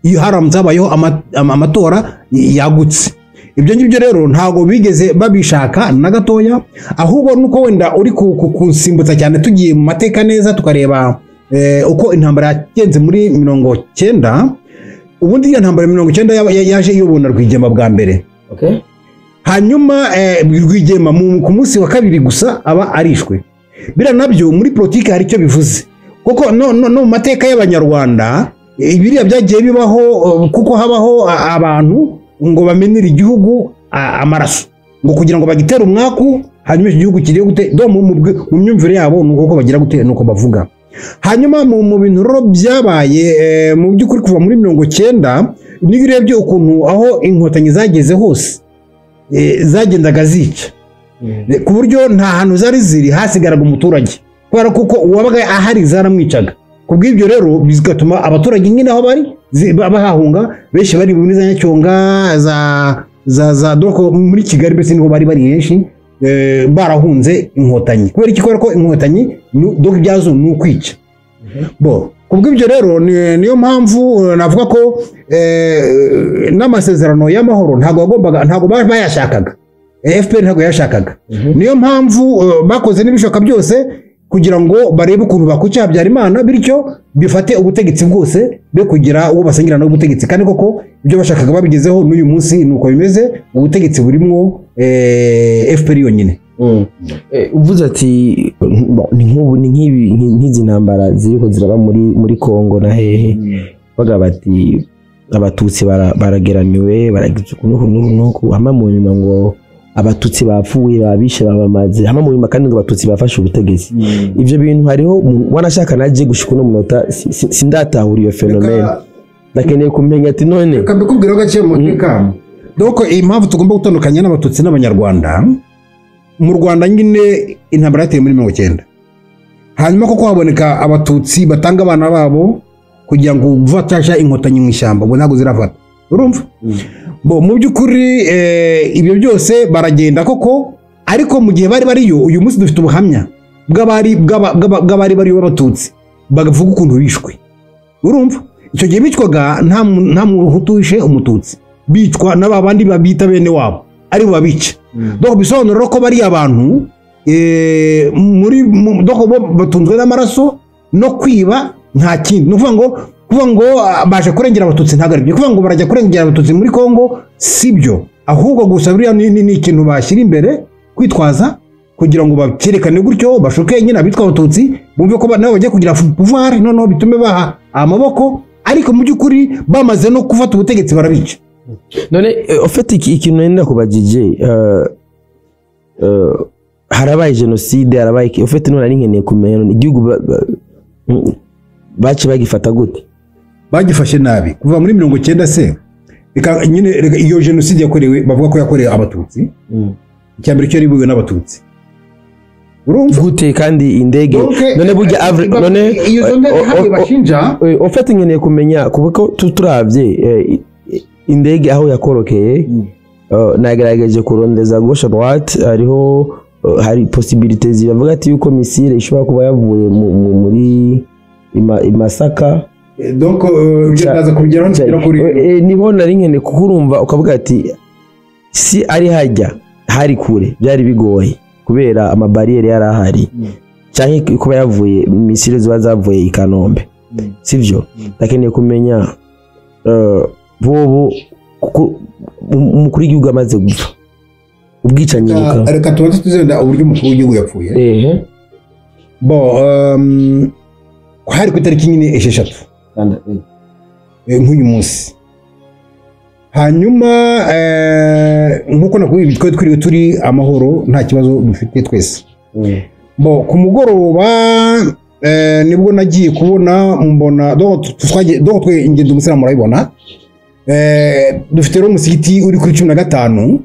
iyo haramutse habayeho amatora yagutse. Ibyo ngibyo rero ntabwo bigeze babishaka na gatoya, ahubwo nuko wenda uri kunsimbutsa cyane. Tugiye mu mateka neza tukareba uko intambara yagenze muri 90. Ubundi iyo ntambara ya 90 yaje iyobowe na Rwigema bwa mbere. Hanyuma Rwigema ku munsi wa kabiri gusa aba arishwe. Biriya nabyo muri politiki hari icyo bivuze, kuko no mu mateka y'Abanyarwanda biriya byagiye bibaho, kuko habaho abantu ngo bamenere igihugu amaraso ngo kugira ngo bagitere umwaku, hanyuma icyo gihugu kigiye gute do mu myumvire yabo ni uko bagira gute, ni uko bavuga. Hanyuma mu bintu rero byabaye, mu by'ukuri kuva muri 90, niyo urebye ukuntu aho Inkotanyi zageze hose, zagendaga zica ku buryo nta hantu zari ziri hasigaraga umuturage, kubera kuko uwabaga ahari zaramwicaga. Ku bw'ibyo rero bigatuma abaturage nyine aho bari bahahunga, benshi bari muri za Nyacyonga, za donc muri Kigali, mbese niho bari bari henshi, barahunze Inkotanyi. Kubera iki? Kubera ko Inkotanyi donc ibyazo ni ukwica. Bo ku bw'ibyo rero niyo mpamvu navuga ko n'amasezerano y'amahoro ntabwo yagombaga, ntabwo bayashakaga. FPR ntabwo yashakaga. Niyo mpamvu bakoze n'ibishoboka byose kugira ngo barebe ukuntu bakwica Habyarimana, bityo bifate ubutegetsi bwose, be kugira uwo basangira n'ubutegetsi. Kandi koko ibyo bashakaga babigezeho, n'uyu munsi ni uko bimeze, ubutegetsi burimwo FPR yonyine. Uvuze ati ni nk'ubu, ni nk'ibi, nk'izi ntambara ziriko ziraba muri Kongo na hehe, baga bati Abatutsi barageramiwe, baragize uku n'uku n'uku n'uku, hama mu nyuma ngo Abatutsi bapfuye, babishe, babamaze, hama mu nyuma kandi ngo Abatutsi bafashe ubutegetsi. Ivyo bintu hariho wanashaka naje gushika uno munota sindatahura iyo phénomène. Ndakeneye kumenya ati none Reka mbikubwire gake mu mateka. Donc impamvu tugomba gutandukanya n'Abatutsi n'Abanyarwanda, mu Rwanda nyine intambara yateye muri 90, hanyuma koko haboneka Abatutsi batanga abana babo kugira ngo batasha Inkotanyi mu ishyamba, ubwo ntabwo zirafata, urumva. Bo mu by'ukuri ibyo byose baragenda koko, ariko mu gihe bari bariyo, uyu munsi dufite ubuhamya bw'abari bariyo b'Abatutsi bagavuga ukuntu bishwe, urumva. Icyo gihe bicwaga nta Muhutu wishe Umututsi, bicwa n'aba bandi babita bene wabo, aribo babica. Donc bisobanura ko bariya abantu muri donc bo batunzwe n'amaraso no kwiba, nta kindi. Ni ukuvuga ngo baje kurengera Abatutsi ntabwo ari byo. Kuvuga ngo barajya kurengera Abatutsi muri Kongo si byo, ahubwo gusa buriya ni ikintu bashyira imbere kwitwaza kugira ngo bacyerekane gutyo, bashuke nyine abitwa Abatutsi bumve ko nabo bagiye kugira pouvoir, noneho bitume baha amaboko, ariko mu by'ukuri bamaze no gufata ubutegetsi barabica. None ufite ikintu nari nakubajije, harabaye jenoside, harabaye ufite, none nari nkeneye kumenya none igihugu baci bagifata gute? Bagifashe nabi kuva muri 90 se. Reka nyine, reka iyo jenoside yakorewe, bavuga ko yakorewe Abatutsi, icya mbere cyo yaribuwe n'Abatutsi, urumva. Gute kandi indege none burya none iyo ndege hamwe bashinja ufite, nkeneye kumenya kuko turavye indege aho yakorokeye, nagerageje kurondeza gauche droite, hariho hari possibilité zibavuga ati yuko missile ishobora kuba yavuye muri i Masaka. Donc ibyo ndaza kubigeraho nitugera kuri Niho nari nkeneye, kuko urumva ukavuga ati si ari hajya hari kure, byari bigoye kubera amabariyeri yari ahari, cyangwa kuba yavuye, missile ziba zavuye i Kanombe, sivyo? Ndakeneye kumenya bobo, kuko umukuru w'igihugu amaze gupfa ubwicanyi bukaba Reka tubanze tuzenda uburyo umukuru w'igihugu yapfuye. Bon, hari ku itariki nyine 6, nk'uyu munsi. Hanyuma nk'uko nakubwiye, twari twiriwe turi amahoro, nta kibazo dufite twese. Bon, ku mugoroba nibwo nagiye kubona mbona, donc twagiye, donc twe ingendo umusilamu murayibona. Dufite rero umusigiti uri kuri 15,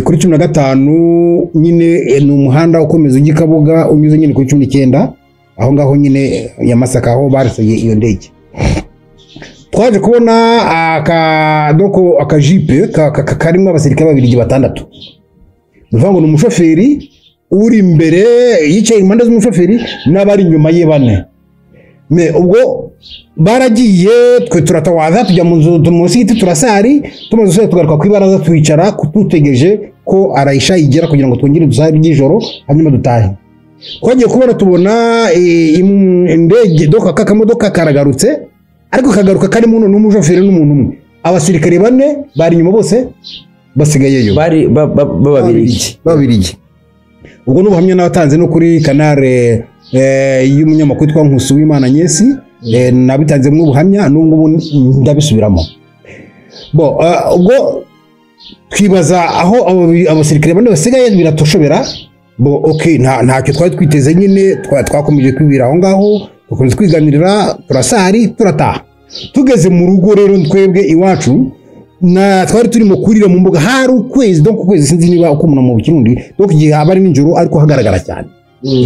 kuri 15 nyine, ni umuhanda ukomeza ujya i Kabuga, unyuze nyine kuri 19, aho ngaho nyine ya Masaka, aho baraseye iyo ndege. Twaje kubona aka, donc akajipe karimo abasirikare babiri batandatu. Ni ukuvuga ngo ni umushoferi uri imbere yicaye impande z'umushoferi n'abari inyuma ye bane. Me ubwo baragiye, twe turatawaza tujya mu nzu munsi y'igiti turasari. Tumaze gusari tugaruka ku ibaraza twicara dutegereje ko arayisha igera kugira ngo twongere dusari ry'ijoro hanyuma dutahe. Twagiye kubona tubona indege, donc aka kamodoka karagarutse, ariko kagaruka karimo n'umushoferi n'umuntu umwe. Abasirikare bane bari inyuma bose basigayeyo. Bari b'Ababirigi? B'Ababirigi. Ubwo n'ubuhamya n'abatanze no kuri kanare y'umunyamakuru witwa Nkusi W'Imana Nyesi, nabitanzemo ubuhamya, n'ubu ngubu ndabisubiramo. Bo ubwo twibaza aho abasirikare bane basigaye, biratushobera. Bo okay, ntacyo twari twiteze nyine, twakomeje kwibira aho ngaho, dukomeza kwiganirira, turasari turataha. Tugeze mu rugo rero twebwe iwacu na twari turimo kurira mu mbuga, hari ukwezi, donc ukwezi sinzi niba uko umuntu mu Kirundi, donc igihe haba ari nijoro ariko hagaragara cyane,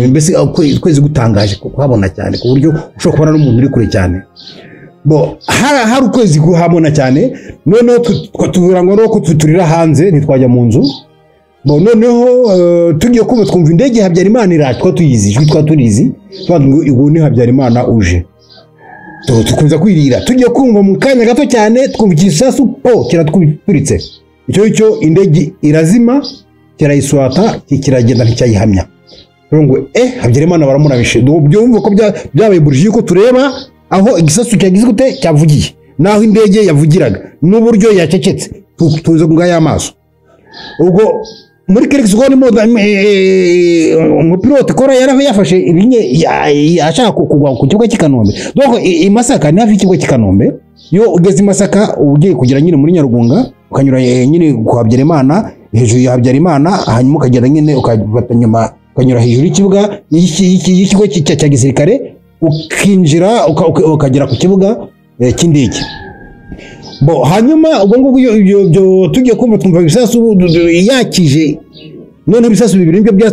mbese ukwezi gutangaje kuhabona cyane ku buryo ushobora kubona n'umuntu uri kure cyane. Bo hari ukwezi kuhabona cyane, noneho tubura ngo nuko turira hanze ntitwajya mu nzu. Bo noneho tugiye kumva twumva indege ya Habyarimana iraje, twa tuyizi ijwi, twa turizi, twavuga ngo ubu ni Habyarimana uje. Tukomeza kwirira, tugiye kumva mu kanya gato cyane twumva igisasu po kiratwituritse. Icyo cyo indege irazima, kirayiswata, kiragenda nticyayihamya. Rero ngo Habyarimana baramurabishe. Byumva ko byabaye burije yuko tureba aho igisasu cyagize gute cyavugiye, naho indege yavugiraga n'uburyo yacecetse, tuze ngaya amaso. Ubwo Muri quelques secondes umupilote kora yari yafashe ibinye ashaka kugwa ku kibuga cy'i Kanombe. Donc i Masaka ni hafi y'ikibuga cy'i Kanombe. Iyo ugeze i Masaka ugiye kugera nyine muri Nyarugunga, ukanyura nyine kwa Habyarimana, hejuru ya Habyarimana, hanyuma ukagera nyine ukafata nyuma ukanyura hejuru y'ikibuga y'ikigo cya gisirikare, ukinjira ukagera ku kibuga cy'indege. Bo hanyuma ubwo ngubwo ibyo tugiye kumva twumva ibisasu yakije, noneho ibisasu bibiri nibyo bya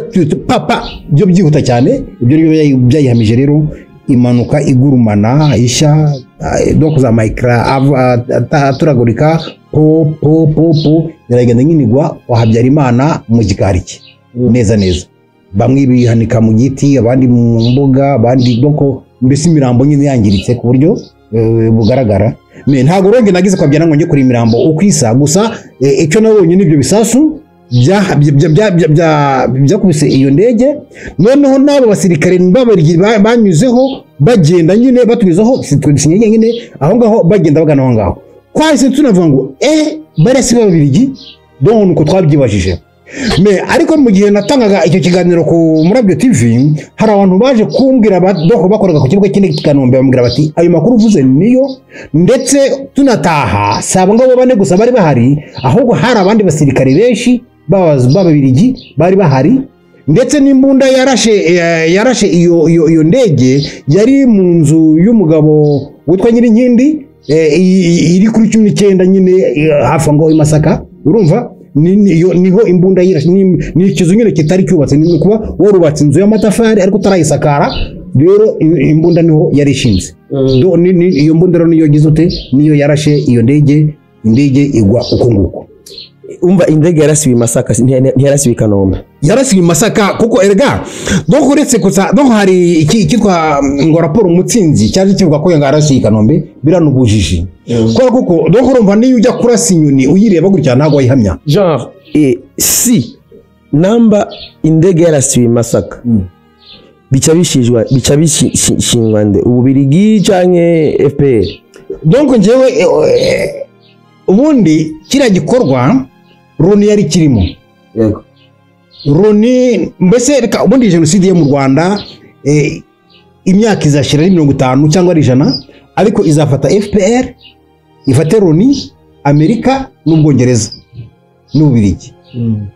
papa byo byihuta cyane, ibyo nibyo byayihamije rero impanuka igurumana ishya, donc za micra aturagurika po po po po, iragenda nyine igwa kwa Habyarimana mu gikari cye neza neza. Bamwe bihanika mu giti, abandi mu mbuga, abandi donc mbese imirambo nyine yangiritse ku buryo bugaragara. Me ntago ronge nagize kwa Habyarimana ngo njye kuri imirambo uko isa, gusa icyo nabonye n'ibyo bisasu byakubise iyo ndege. Noneho n'abo basirikare banyuzeho bagenda nyine batunyuzeho sinye nyine aho ngaho bagenda bagana aho ngaho. Kwahise tunavuga ngo barasi b'Ababiligi, donc nuko twabyibajije. Me ariko mu gihe natangaga icyo kiganiro ku Murabyo TV, hari abantu baje kumbwira donc bakoraga ku kibuga cy'indege cy'i Kanombe, bambwira bati ayo makuru uvuze niyo, ndetse tunataha si abo ngabo bane gusa bari bahari, ahubwo hari abandi basirikare benshi b'Ababiligi bari bahari, ndetse n'imbunda yarashe iyo ndege yari mu nzu y'umugabo witwa Nyirinkindi, iri kuri 19 nyine hafi aho i Masaka. Urumva niho imbunda yirashe, ni ikizu nyine kitari cyubatse, ni kuba warubatse inzu y'amatafari ariko utarayisakara, rero imbunda niho yari ishinze. Iyo mbunda rero niyo gize ute, niyo yarashe iyo ndege, indege igwa uko nguko. Umva indege yarasiwe Masaka, ntiyarasiwe Kanombe. Yarasiwe Masaka kuko erega donc uretse gusa donc hari ikitwa ngo raporo Umutsinzi cyaje kivuga ko yarasiwe Kanombe, biranubujije. Kuko donc urumva niyo ujya kurasa inyoni uyireba gutya ntago wayihamya. Genre si namba indege yarasiwe Masaka bica bishijwa bica bishingwa nde, Ububirigi canke FPR? Donc njyewe ubundi kiriya gikorwa Loni yari kirimo. Yego. Loni mbese reka ubundi jenoside yo mu Rwanda imyaka izashira ari 50 cyangwa ari 100, ariko izafata FPR, ifate Loni, Amerika n'Ubwongereza n'Ububirigi.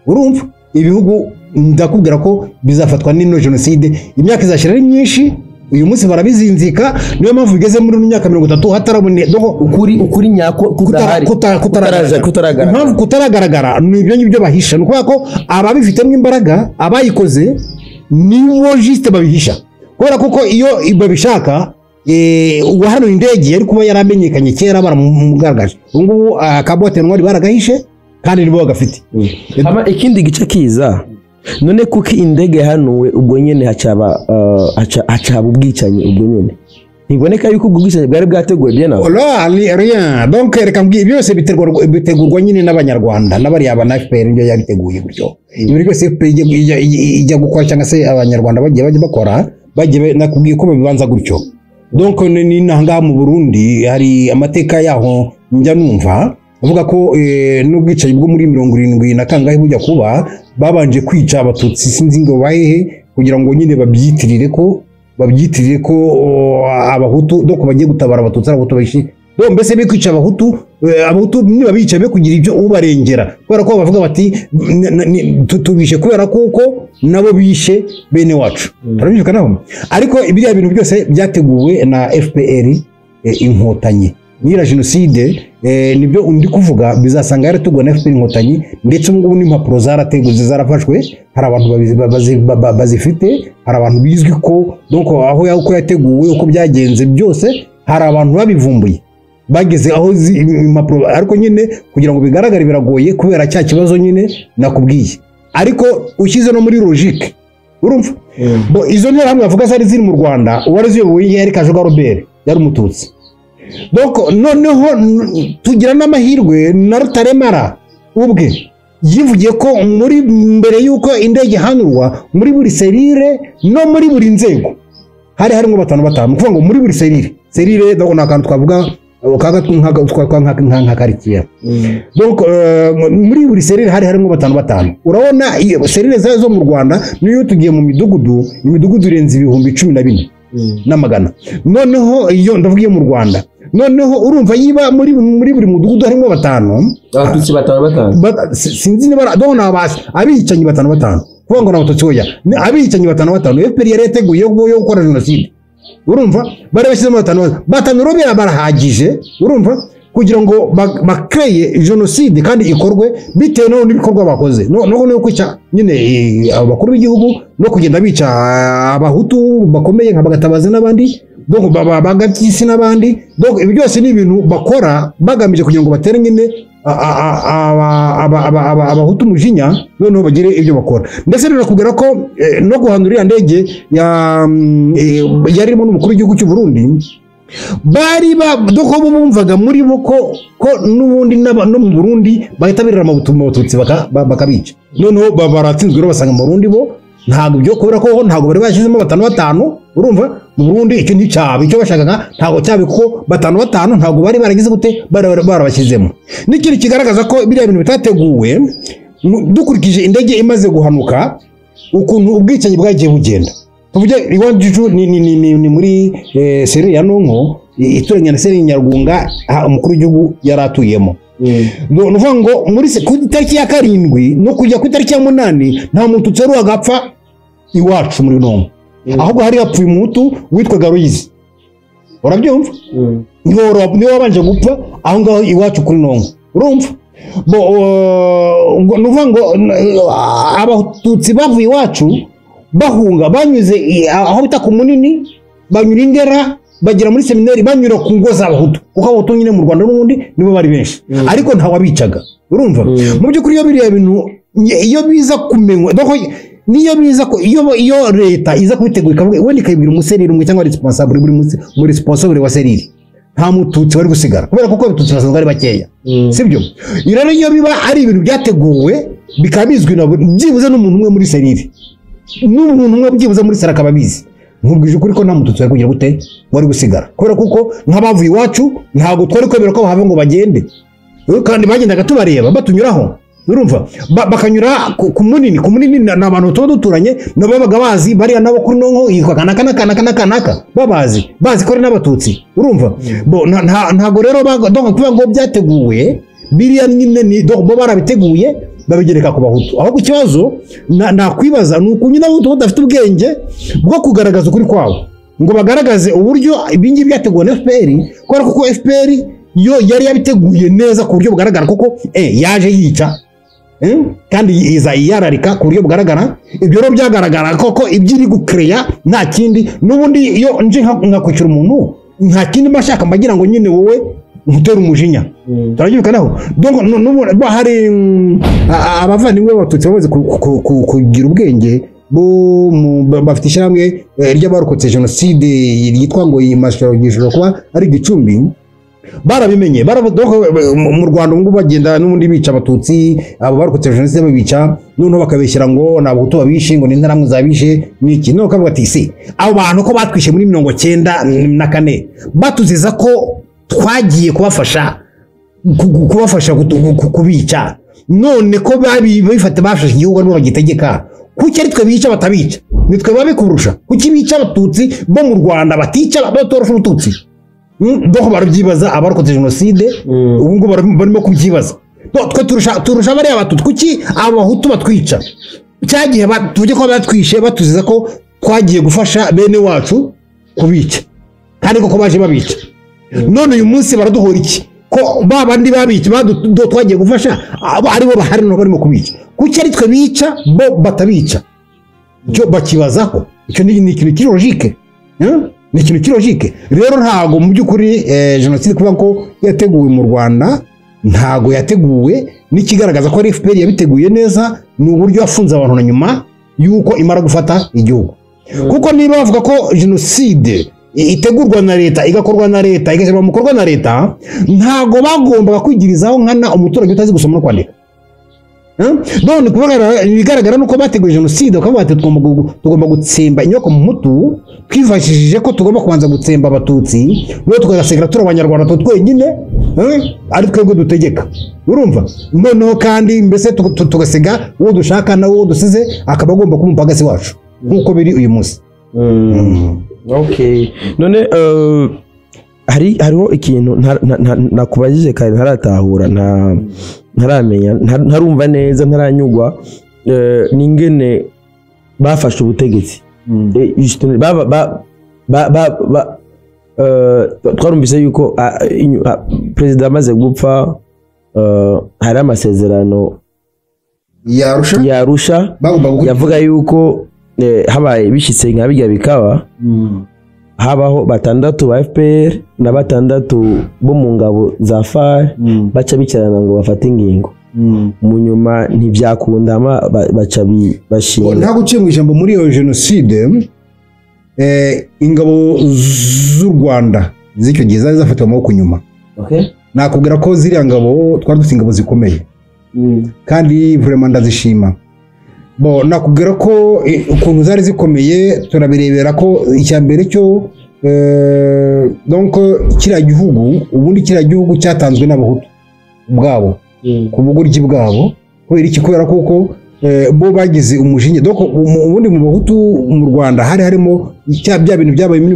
Urumva ibihugu ndakubwira ko bizafatwa n'ino jenoside, imyaka izashira ari myinshi. Uyu munsi barabizinzika, niyo mpamvu bigeze muri myaka 30 hatarabone donc ukuri nyako kutaragaragara. Impamvu kutaragaragara ni ibyo ngibyo bahisha, ni ukuvuga ko ababifitemo imbaraga abayikoze nibo juste babihisha, kubera kuko iyo babishaka uwahanuye indege yari kuba yaramenyekanye kera baramugaragaje. Ubu ngubu akabote ntwari baragahishe kandi nibo bagafite. Ama ikindi gice kiza none kuki indege hanuwe ubwo nyene hacaba ubwicanyi ubwo nyene, ntiboneka yuko ubwo bwicanyi bwari bwateguwe bien avant? Ola rien. Donc reka mbwiye byose bitegurwa nyine n'Abanyarwanda n'abari aba na FPR nibyo yabiteguye gutyo. Ibyo byose FPR ijya gukora cyangwa se Abanyarwanda bagiye bajya bakora, bagiye nakubwiye ko babibanza gutyo. Donc ni nanga mu Burundi hari amateka yaho njya numva avuga ko n'ubwicanyi bwo muri 70 na kangahe bujya kuba babanje kwica Abatutsi sinzi ngo bahehe kugira ngo nyine babyitirire ko Abahutu, donc bagiye gutabara Abatutsi Abahutu bashi, donc mbese be kwica Abahutu, Abahutu niba bica be kugira ibyo ubarengera, kubera ko bavuga bati tubishe kubera kuko nabo bishe bene wacu. Turabyuka naho. Ariko ibiriya bintu byose byateguwe na FPR Inkotanyi. Nira jenoside nibyo undi kuvuga bizasanga yarateguwe na FPR Inkotanyi, ndetse ubu ngubu n'impapuro zarateguwe zarafashwe, hari abantu bazifite, hari abantu bizwi ko donc aho uko yateguwe uko byagenze byose, hari abantu babivumbuye bageze aho impapuro, ariko nyine kugira ngo bigaragare biragoye kubera cya kibazo nyine nakubwiye. Ariko ushyize no muri logique urumva bo izo nterahamwe bavuga zari ziri mu Rwanda, uwari ziyoboye yari Kajuga Robert, yari Umututsi. Donc noneho tugira n'amahirwe na Rutaremara ubwe yivugiye ko muri mbere yuko indege ihanurwa muri buri serire no muri buri nzego hari harimo batanu batanu, kuvuga ngo muri buri serire donc ni akantu twavuga Nka quartier. Donc muri buri cellule hari harimo batanu batanu. Urabona iyo cellule zo mu Rwanda, niyo tugiye mu midugudu, imidugudu irenze 14,100. Noneho iyo ndavuga iyo mu Rwanda, noneho urumva yiba muri buri mudugudu harimo batanu, abatutsi batanu batanu, sinzi niba donc abicanyi batanu batanu, kuvuga ngo n'abatutsi oya, abicanyi batanu batanu. FPR yari yateguye yo gukora jenoside, urumva bari bashyizemo batanu batanu rero barahagije, urumva, kugira ngo bakreye jenoside kandi ikorwe bitewe n'ibikorwa bakoze no kwica nyine abakuru b'igihugu no kugenda bica abahutu bakomeye nka Bagatabazi n'abandi, donc Bagabyisi n'abandi. Donc ibi byose ni ibintu bakora bagamije kugira ngo batere nyine abahutu umujinya, noneho bagire ibyo bakora. Ndetse rero kubwira ko no guhanura iriya ndege yarimo n'umukuru w'igihugu cy'u Burundi, bari doko bumvaga muri bo ko n'ubundi no mu Burundi bahita birira abatutsi bakabica. Noneho baratsinzwe rero basanga mu Burundi bo ntabwo byo, kubera ko ntabwo bari bashyizemo batanu batanu, urumva mu Burundi icyo nticyaba icyo bashakaga ntabwo cyaba, kuko batanu batanu ntabwo bari baragize gute barabashyizemo. N'ikintu kigaragaza ko biriya bintu bitateguwe, dukurikije indege imaze guhanuka ukuntu ubwicanyi bwagiye bugenda. Tuvuge iwacu ni muri cellule ya Nonko ituranye na cellule Nyarwunga umukuru w'igihugu yari atuyemo. Ni ukuvuga ngo muri ku itariki ya 7 no kujya ku itariki ya 8 nta mututsi wari wagapfa iwacu muri Nonko, ahubwo hari hapfuye umuhutu witwaga Ruyizi, urabyumva, niwe wabanje gupfa aho ngaho iwacu kuri Nonko, urumva. Ni ukuvuga ngo abatutsi bavuye iwacu bahunga banyuze aho bita ku Munini, banyura Indera, bagera muri seminari, banyura ku ngo z'abahutu, kuko abahutu nyine mu Rwanda n'ubundi nibo bari benshi, ariko nta wabicaga, urumva. Mu by'ukuri iyo biriya bintu iyo biza kumenywa, niyo biza ko iyo leta iza kubitegura ikavuga wenda ikabibwira umuserire umwe cyangwa responsable buri munsi muri responsable wa serire, nta mututsi wari gusigara, kubera kuko abatutsi basanzwe ari bakeya, sibyo? Rero iyo biba ari ibintu byateguwe bikaba bizwi na byibuze n'umuntu umwe muri serire, n'umuntu umwe byibuze muri sera akaba abizi, nkubwije ukuri ko nta mututsi wari kugira gute wari gusigara, kubera kuko nk'abavuye iwacu ntabwo twari kwemera ko bahava ngo bagende, kandi bagendaga tubareba batunyuraho, urumva, bakanyura ku Munini. Ku Munini ni abantu tuba duturanye nabo babaga bazi bariya nabo kuri Nonko yitwa kanaka kanaka kanaka, babazi bazi ko ari n'abatutsi, urumva. Ntabwo rero donc kuvuga ngo byateguwe biriya nyine ni bo barabiteguye babigereka ku bahutu. Ahubwo ikibazo nakwibaza ni ukuntu n'abahutu badafite ubwenge bwo kugaragaza ukuri kwabo, ngo bagaragaze uburyo ibingibi byateguwe na FPR, kubera kuko FPR yo yari yabiteguye neza ku buryo bugaragara, kuko yaje yica kandi iza iyararika ku buryo bugaragara. Ibyo rero byagaragara koko ibyo iri gukereya nta kindi. N'ubundi iyo nje nkakwicira umuntu nta kindi mbashaka, mbagira ngo nyine wowe nkutera umujinya, turabyumvikanaho. Donc n'ubu hari abavandimwe b'abatutsi bamaze kugira ubwenge, bafite ishyirahamwe ry'abarokotse jenoside ryitwa ngo gishobora kuba ari Gicumbi, barabimenye. Mu Rwanda ubu ngubu bagenda n'ubundi bica abatutsi, abo barokotse jenoside babica, noneho bakabeshyira ngo ni abahutu babishe, ngo ni interahamwe zabishe n'iki. Noneho bakavuga ati si abo bantu ko batwishe muri 94 batuziza ko twagiye kubafasha kubica, none ko babifata bafashe igihugu nibo bagitegeka, kuki ari twe bica batabica? Nitwe babikurusha. Kuki bica abatutsi bo mu Rwanda batica batorosha umututsi? Donc barabyibaza abarokotse jenoside ubu ngubu barimo kubyibaza. Twe turusha bariya abatutsi, kuki abahutu batwica? Cyagihe tuvuge ko batwishe batuziza ko twagiye gufasha bene wacu kubica, kandi koko baje babica. None uyu munsi baraduhora iki ko babandi babica twagiye gufasha aribo bahari no barimo kubica? Kuki ari twe bica bo batabica? Icyo bakibazaho, icyo ni ikintu kiri logique, ni ikintu kiri logique. Rero ntago mu by'ukuri jenoside kuba ko yateguwe mu Rwanda, ntago yateguwe n'ikigaragaza ko ari FPR yabiteguye neza ni uburyo yafunze abantu na nyuma yuko imara gufata igihugu. Kuko niba bavuga ko jenoside itegurwa na leta, igakorwa na leta, igashyirwa mu bikorwa na leta, ntago bagombaga kwigirizaho nkana umuturage utazi gusoma no kwandika. None kuvuga ibigaragara nuko bateguye jenoside bakavuga bati tugomba gutsemba inyoko mu mutu, twifashishije ko tugomba kubanza gutsemba abatutsi, noneho tugasigara turi abanyarwanda twe twenyine, ari twebwe dutegeka. Urumva? Noneho kandi mbese tugasiga uwo dushaka na uwo dusize akaba agomba kuba umupagasi wacu nk'uko biri uyu munsi. Okay. None hariho ikintu nakubajije kare ntaratahura, ntaramenya, ntarumva neza, ntaranyugwa, n'ingene bafashe ubutegetsi. Twarumvise yuko perezida amaze gupfa, hari amasezerano yarusha yavuga yuko habaye bishitse nka bijya bikaba, habaho batandatu ba FPR na batandatu bo mu ngabo za FAR, baca bicarana ngo bafate ingingo. Mu nyuma ntibyakunda, baca bashinga. Ntabwo uciye mu ijambo muri iyo jenoside, ingabo z'u Rwanda z'icyo gihe zari zafatiwe amaboko nyuma. Nakubwira ko ziriya ngabo twari dufite ingabo zikomeye, kandi vraiment ndazishima. Bo nakubwira ko ukuntu zari zikomeye turabirebera ko icya mbere cyo, donc kiriya gihugu, ubundi kiriya gihugu cyatanzwe n'abahutu ubwabo, ku bugoryi bwabo. Kubera iki? Kubera kuko bo bagize umujinya. Donc ubundi mu bahutu mu Rwanda hari harimo bya bintu byabaye muri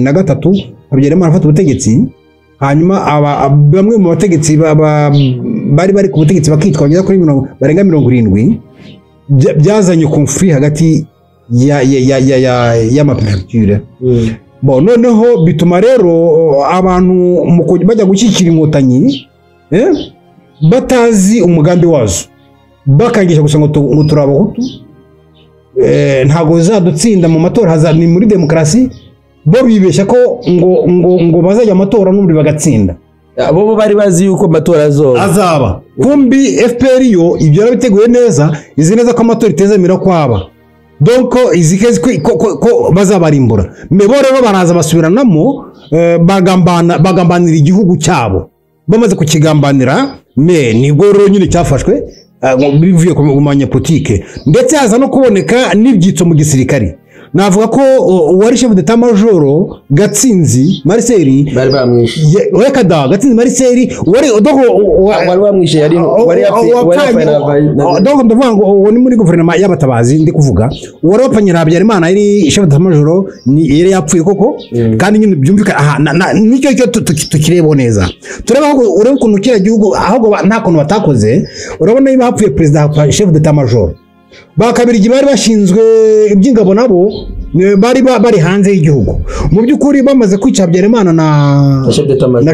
73, Habyarimana afata ubutegetsi, hanyuma bamwe mu bategetsi bari bari ku butegetsi bakitwa bageza kuri barenga 70, byazanye conflit hagati y'amaprefecture. Bon, noneho bituma rero abantu bajya gushyikira inkotanyi, batazi umugambi wazo, bakangisha gusa ngo turi abahutu, ntabwo zadutsinda mu matora, ni muri demokarasi. Bo bibeshya ko ngo bazajya amatora n'ubundi bagatsinda. Abo bari bazi yuko amatora azaba. Kumbi FPR yo ibyo yarabiteguye neza, izi neza ko amatora itezemera kwaba. Donc izi ko bazabarimbura. Mebo rero baraza basubiranamo, bagambanira igihugu cyabo. Bamaze kukigambanira, me nibwo rero nyine cyafashwe bivuye ku banyapolitike. Ndetse haza no kuboneka n'ibyitso mu gisirikare. Navuga ko uwari chef d'état major Gatsinzi Marcel bari bamwishe. Reka da Gatsinzi Marcel wari wari bamwishe, yari wari donc ndavuga ngo uwo ni muri guverinoma y'abatabazi ndi kuvuga, uwari wapfanye na Habyarimana yari chef d'état major, ni yari yapfuye koko, kandi nyine byumvika aha nicyo cyo tukirebo neza. Tureba aho ureba ukuntu kira gihugu ahubwo nta kuntu batakoze. Urabona niba hapfuye president chef d'état major, bakabirigi bari bashinzwe iby'ingabo nabo bari bari hanze y'igihugu. Mu by'ukuri bamaze kwica Habyarimana na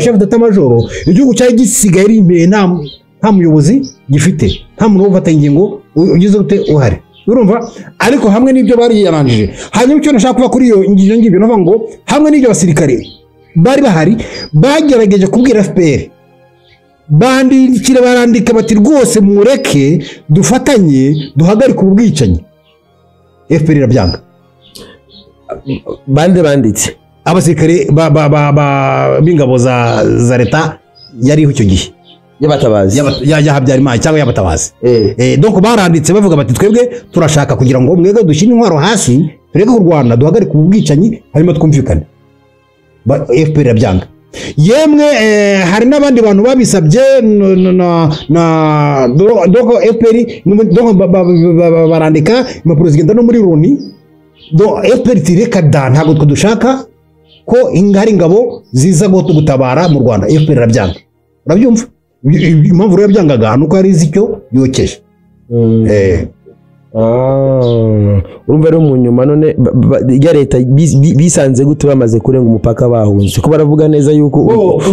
chef d'état major, igihugu cyari gisigaye ari imbere, nta muyobozi gifite, nta muntu ufata ingingo ugize ute uhari. Urumva? Ariko hamwe n'ibyo bari yaranjije. Hanyuma icyo nashaka kuva kuri iyo ngiyo ngibyo navuga ngo hamwe n'ibyo basirikare bari bahari bagerageje kubwira FPR, bandikira barandika bati rwose mureke dufatanye duhagarike ubwicanyi. FPR irabyanga. Bande banditse abasirikare b'ingabo za leta yariho icyo gihe y'abatabazi ya Habyarimana cyangwa y'abatabazi. Donc baranditse bavuga bati twebwe turashaka kugira ngo mwebwe dushyire intwaro hasi, tureke kurwana, duhagarike ubwicanyi, hanyuma twumvikane. FPR irabyanga. Yemwe hari n'abandi bantu babisabye na donc FPR donc barandika impapuro zigenda no muri Loni. Donc FPR tireka da ntabwo twe dushaka ko hari ingabo ziza gutabara mu Rwanda. FPR irabyanga. Urabyumva? Impamvu rero byangaga nuko ari izicyo yokeje. Urumva rero mu nyuma none ya leta bisanze gute bamaze kurenga umupaka bahunze, ko baravuga neza yuko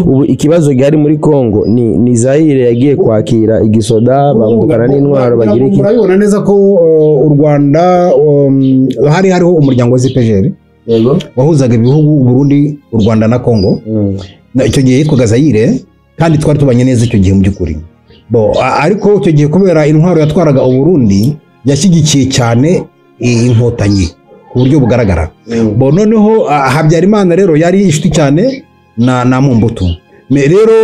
ubu ikibazo gihari muri Kongo ni Zaire yagiye kwakira igisoda bambukana n'intwaro bagira iki. Murabibona neza ko u Rwanda hari hariho umuryango wa ZPGR, yego, wahuzaga ibihugu Burundi, u Rwanda na Kongo. Icyo gihe yitwaga Zaire, kandi twari tubanye neza icyo gihe mu by'ukuri. Bo ariko icyo gihe kubera intwaro yatwaraga u Burundi yashyigikiye cyane inkotanyi ku buryo bugaragara. Bo noneho Habyarimana rero yari inshuti cyane na Mumbutu. Mais rero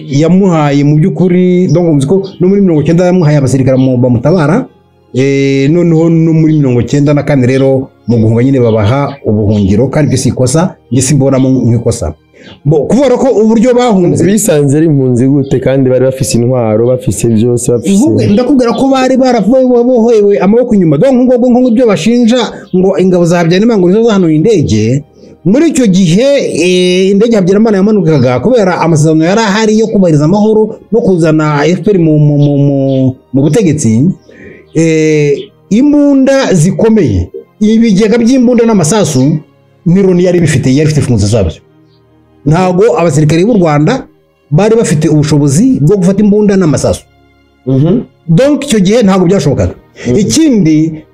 yamuhaye mu by'ukuri, donc muzi ko no muri 90 yamuhaye abasirikare bamutabara. Noneho no muri 94 rero mu guhunga nyine babaha ubuhungiro, kandi ibyo si ikosa, njye simbonamo nk'ikosa. Bo kuvuga ko uburyo bahunze bisanze ari impunzi gute kandi bari bafise intwaro, bafise byose, bafise Ndakubwira ko bari barabohowe amaboko inyuma. Donc ngo ibyo bashinja ngo ingabo za Habyarimana ngo nizo zahanuye indege, muri icyo gihe indege Habyarimana yamanukaga kubera amasezerano yari ahari yo kubahiriza amahoro no kuzana FPR mu butegetsi. Imbunda zikomeye, ibigega by'imbunda n'amasasu ni Loni yari bifite, yari ifite imfunguzo zabyo. Ntago abasirikare b'u Rwanda bari bafite ubushobozi bwo gufata imbunda n'amasasu. Donc icyo gihe ntago byashobokaga. Ikindi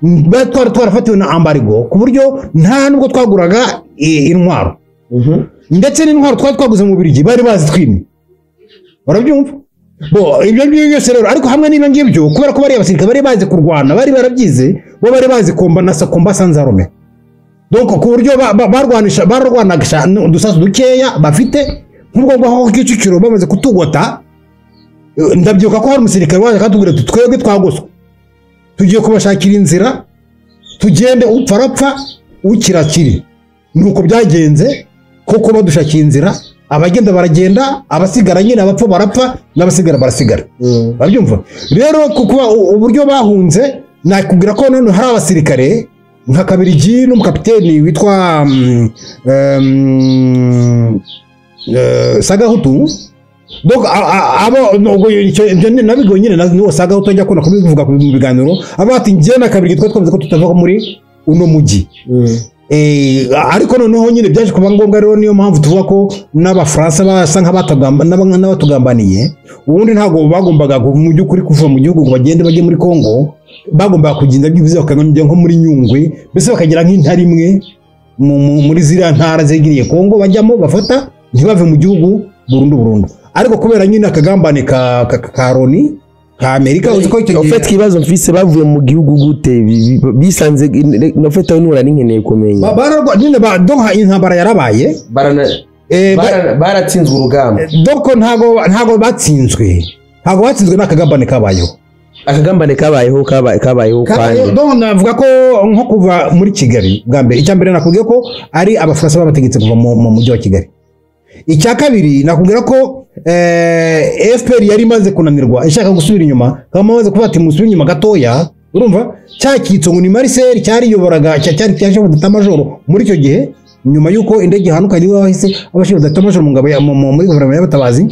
twarafatiwe na embargo ku buryo nta nubwo twaguraga intwaro. Ndetse n'intwaro twari twaguze mu Bubiligi bari bazitwimye. Barabyumva? Bo ibyo byose rero, ariko hamwe n'ibyo ngibyo kubera ko bari abasirikare bari bazi kurwana, bari barabyize, bo bari bazi komba sans arme. Donc ku buryo barwanisha bararwanaga udusasu dukeya bafite nk'ubwo bwaho Kicukiro bamaze kutugota. Ndabyibuka ko hari umusirikare waje akatubwira ati twebwe twagoswe, tugiye kubashakira inzira tugende, upfa arapfa ukirakiri. Nuko byagenze koko, badushakiye inzira, abagenda baragenda, abasigara nyine abapfa barapfa n'abasigara barasigara. Babyumva rero kuko uburyo bahunze, nakubwira ko none hari abasirikare nka Kabirigi n'umukapiteni witwa Sagahutu. Donc abo nabigo nyine n'uwo Sagahutu ajya akunda kubivuga mu biganiro, aba ati njye na Kabirigi twari twamaze ko tutava muri uno mujyi. Ariko noneho nyine byaje kuba ngombwa rero, niyo mpamvu tuvuga ko n'Abafaransa basa nk'abatugambaniye. Ubundi ntabwo bagombaga mu by'ukuri kuva mu gihugu ngo bagende bajye muri Kongo, bagombaga kugenda byibuze bakajya nko muri Nyungwe, mbese bakagira nk'intara imwe muri ziriya ntara zegereye Kongo bajyamo bafata, ntibave mu gihugu burundu burundu. Ariko kubera nyine akagambane ka Loni ka Amerika, uzi ko icyo gihe ufite ikibazo mfise, bavuye mu gihugu gute bisanze nofite nura n'inkeneye kumenya nyine donc intambara yarabaye, baratsinzwe urugamba. Donc ntago batsinzwe, ntago batsinzwe n'akagambane kabayeho. Akagambane kabayeho kabayeho kandi donc navuga ko nko kuva muri Kigali bwa mbere, icya mbere nakubwiye ko ari Abafaransa babategetse kuva mu mujyi wa Kigali. Icya kabiri nakubwira ko FPR yari imaze kunanirwa ishaka gusubira inyuma, kama bamaze kuvuga ati musubire inyuma gatoya, urumva cya kitso ngo ni Marcel cyariyoboraga cyari cyaje d'état-major muri icyo gihe, nyuma yuko indege ihanuka niwe wahise abashinzwe d'état-major mu ngabo muri guverinoma y'abatabazi,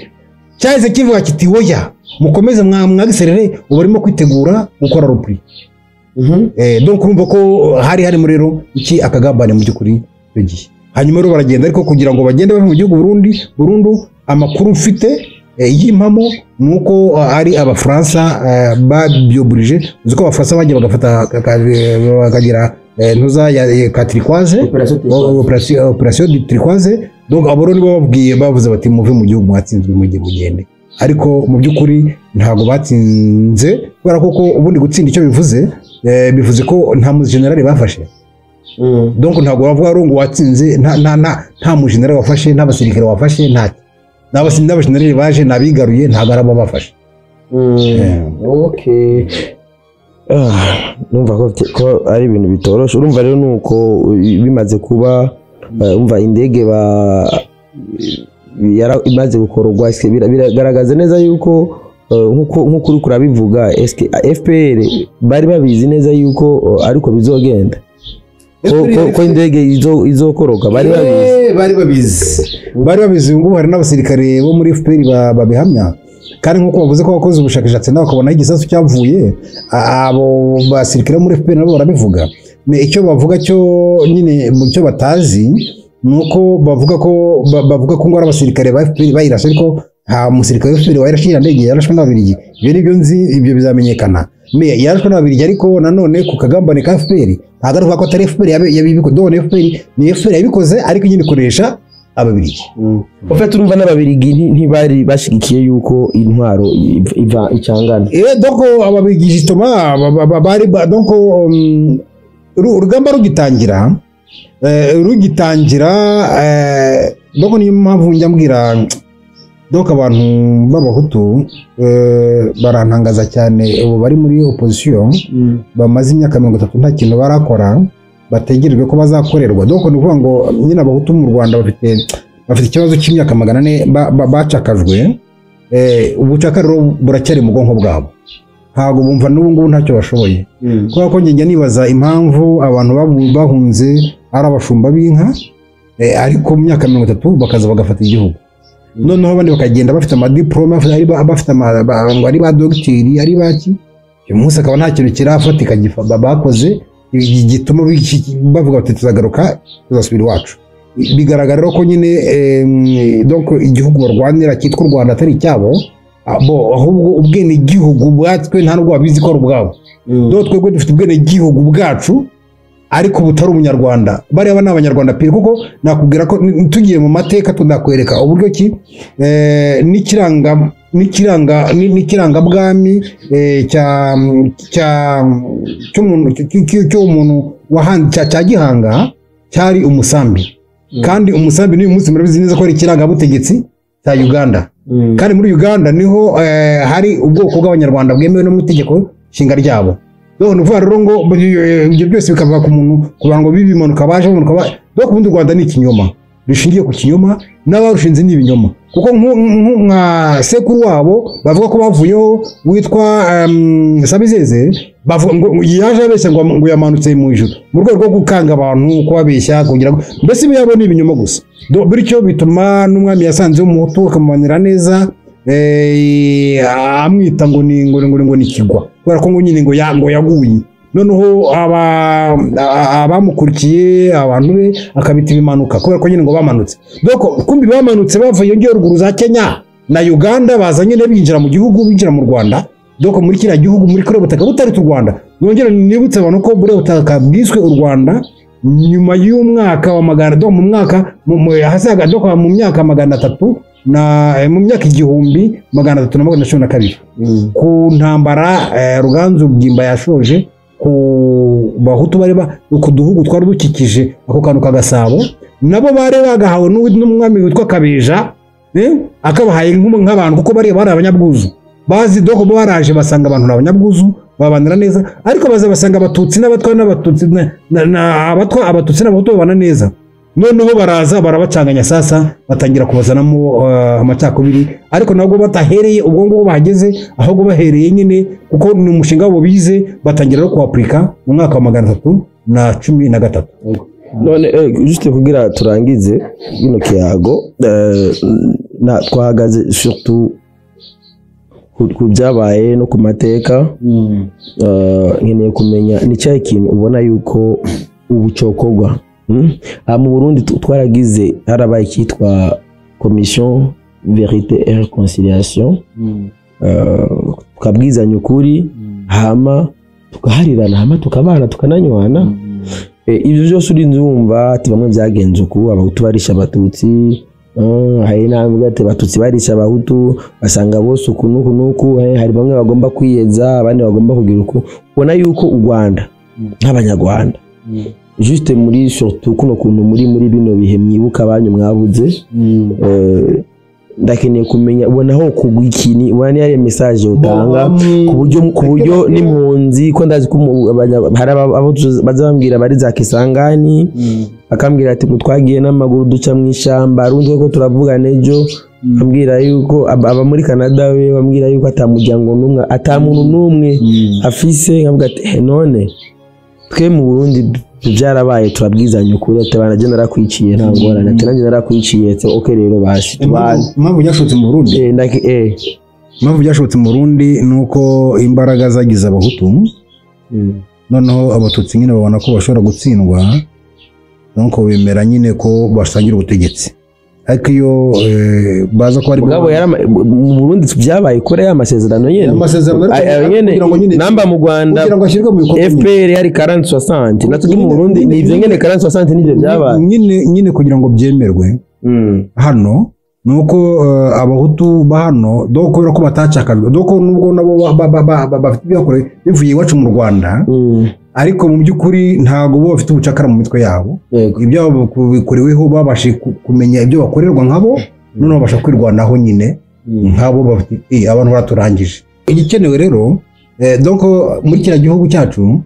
cyahise kivuga kiti oya mukomeze mwagiserere, ubu barimo kwitegura gukora repli. Donc urumva ko hari harimo rero iki akagambane mu by'ukuri icyo gihe. Hanyuma rero baragenda, ariko kugira ngo bagende bave mu gihugu burundu, amakuru mfite y'impamo nuko ari Abafaransa babyoburije. Uzi ko Abafaransa bagiye bagafata bakagira ntuza ya Katrikwaze, operation du Turquoise. Donc abo nibo babwiye, bavuze bati muve mu gihugu mwatsinzwe mujye mugende. Ariko mu by'ukuri ntago batsinze, kubera ko ubundi gutsinda icyo bivuze, bivuze ko nta mu general bafashe. Donc ntago bavuga ngo watsinze, nta mu general wafashe, nta basirikare wafashe, nta n'abajenerali baje nabigaruye, ntago arabo bafashe. Okay. Numva ko ari ibintu bitoroshe. Urumva rero nuko bimaze kuba, umva indege imaze gukorwa, biragaragaza neza yuko nkuko uri kurabivuga, FPR bari babizi neza yuko ariko bizogenda, ko indege izokoroka, bari babizi, bari babizi. Ngubu hari n'abasirikare bo muri FPR babihamya, kandi nkuko bavuze ko bakoze ubushakashatsi nabo bakabona igisasu cyavuye, abo basirikare bo muri FPR nabo barabivuga. Icyo bavuga cyo nyine mu cyo batazi nuko bavuga ko ngo ari abasirikare ba FPR bayirashe, ariko nta musirikare wa FPR wayirashe iriya ndege, yarashwe n'Ababiligi. Ibyo nibyo nzi, ibyo bizamenyekana. Yarashwe n'Ababiligi, ariko nanone ku kagambane ka FPR ntabwo ari ukuvuga ko atari FPR yabikoze. Donc FPR ni FPR yabikoze, ariko nyine ikoresha Ababiligi. Ufite urumva n'Ababiligi ntibari bashigikiye yuko intwaro iva icangana. Donc Ababiligi justement bari donc urugamba rugitangira, donc niyo mpamvu njya mbwira Donc abantu b'abahutu barantangaza cyane ubu bari muri opposition, bamaze imyaka 30 nta kintu barakora, bategerejwe ko bazakorerwa. Donc ni ukuvuga ngo nyine abahutu mu Rwanda bafite ikibazo cy'imyaka 400 bacakajwe. Ubucakara rero buracyari mu bwonko bwabo, ntabwo bumva n'ubu ngubu ntacyo bashoboye. Kubera ko njye nibaza impamvu abantu bahunze ari abashumba b'inka, ariko mu myaka 30 bakaza bagafata igihugu, noneho abandi bakagenda bafite amadiplome, bafite ngo ari ba dogiteri, ari baki, uyu munsi akaba nta kintu kirafatika bakoze gituma bavuga bati tuzagaruka, tuzasubira iwacu. Bigaragara rero ko nyine donc igihugu barwanira cyitwa u Rwanda atari icyabo, ahubwo ubwenegihugu bwatwe nta nubwo babizi ko ari ubwabo. Donc twebwe dufite ubwenegihugu bwacu ariko butari umunyarwanda, bariya ni abanyarwanda pire. Kuko nakubwira ko tugiye mu mateka tunakwereka uburyo ki n'ikirangabwami cy'umuntu cya Gihanga cyari umusambi. Kandi umusambi n'uyu munsi murabizi neza ko ari ikirangabutegetsi cya Uganda. Kandi muri Uganda niho hari ubwoko bw'abanyarwanda bwemewe no mu itegeko nshinga ryabo. Donc ni ukuvuga rero ngo ibyo byose bikava ku muntu, ku bantu bibimanuka baje bamanuka. Donc ubundi u Rwanda ni ikinyoma rishingiye ku kinyoma, n'abarushinze ni ibinyoma. Kuko nka sekuru wabo bavuga ko bavuyeho witwa Sabizeze, bavuga ngo yaje abeshya ngo yamanutse mu ijuru mu rwego rwo gukanga abantu, kubabeshya, kugira ngo mbese ibyabo ni ibinyoma gusa. Bityo bituma n'umwami yasanze w'umuhutu akamubanira neza, amwita ngo ni ngo ni kigwa, kubera ko ngo nyine ngo yaguye. Noneho abamukurikiye abantu be akabita ibimanuka, kubera ko nyine ngo bamanutse. Donc kumbi bamanutse bavuye ngiye ruguru za Kenya na Uganda, baza nyine binjira mu gihugu, binjira mu Rwanda. Donc muri kiriya gihugu, muri kure butaka butari u Rwanda. Nongera nibutse abantu ko bure butaka bwiswe u Rwanda nyuma y'umwaka wa magana, donc mu mwaka hasaga, donc mu myaka 300 na mu myaka 1312 ku ntambara Ruganzu Bwimba yashoje ku bahutu bari ku duhugu twari dukikije ako kantu kagasabo, nabo bare bagahawe n'umwami witwa Kabeja, akabahaye nk'abantu, kuko bari abanyabwuzu bazi. Donc baraje basanga abantu n'abanyabwuzu babanira neza, ariko baza basanga abatutsi n'abatwa n'abatutsi abatwa abatutsi n'abahutu babana neza. Noneho baraza barabacanganya, sasa batangira kubazanamo amacakubiri, ariko nabwo batahereye ubwo ngubwo bahageze, ahubwo bahereye nyine kuko ni umushinga wabo bize, batangira no kuaplika mu mwaka wa 313. None juste kugira turangize bino kiyago, na twahagaze surtout ku byabaye no ku mateka. Nkeneye kumenya ni cyahe kintu ubona yuko ubu cyokorwa. Mu Burundi twaragize harabaye icyitwa commission vérité et réconciliation, tukabwizanya ukuri, hama tugaharirana, hama tukabana, tukananywana. Ibyo byose urinze wumva ati bamwe byagenze uku, abahutu barisha abatutsi, hari n'abavuga ati abatutsi barisha abahutu, basanga bose uku n'uku n'uku, hari bamwe bagomba kwiyeza, abandi bagomba kugira uku. Ubona yuko u Rwanda nk'abanyarwanda juste muri surtout kuno kuntu muri bino bihe mwibuka abanyu mwabuze, ndakeneye kumenya ubona aho kugwa ikini, ubona ni yari message utanga ku buryo n'impunzi, ko ndazi ko hari abo bazambwira bari za Kisangani, akambwira ati twagiye n'amaguru duca mu ishyamba, rundi ko turavugana ejo, ambwira yuko aba muri Canada we bambwira yuko atamuryango n'umwe, atamuntu n'umwe afise. Nkavuga ati none twe mu Burundi byarabaye, turabwizanya ukuri, ati bana je narakwiciye nta ngorane, ati nanjye narakwiciye, ati okay rero basi tubane. Impamvu byashobotse mu Burundi, impamvu byashobotse mu Burundi nuko imbaraga zagize abahutu, noneho abatutsi nyine babona ko bashobora gutsindwa, donc bemera nyine ko basangira ubutegetsi. Ariko iyo baza ko ari mugabo mu Burundi byabaye kure ya masezerano nyene, nyene namba mu Rwanda FPR yari 40-60, natwe mu Burundi ni ivyo nyene 40-60 nivyo byabaye nyine kugira ngo byemerwe hano nuko abahutu ba hano donc kubera ko batacakajwe, donc nubwo nabo bafite ibyakorewe bivuye iwacu mu Rwanda, ariko mu by'ukuri ntago bo bafite ubucakara mu mitwe yabo, ibyabo bikoreweho babashe kumenya ibyo bakorerwa nkabo, Noneho babasha kwirwanaho nyine nk'abo bafite abantu baraturangije. Igikenewe rero, donc muri kiriya gihugu cyacu,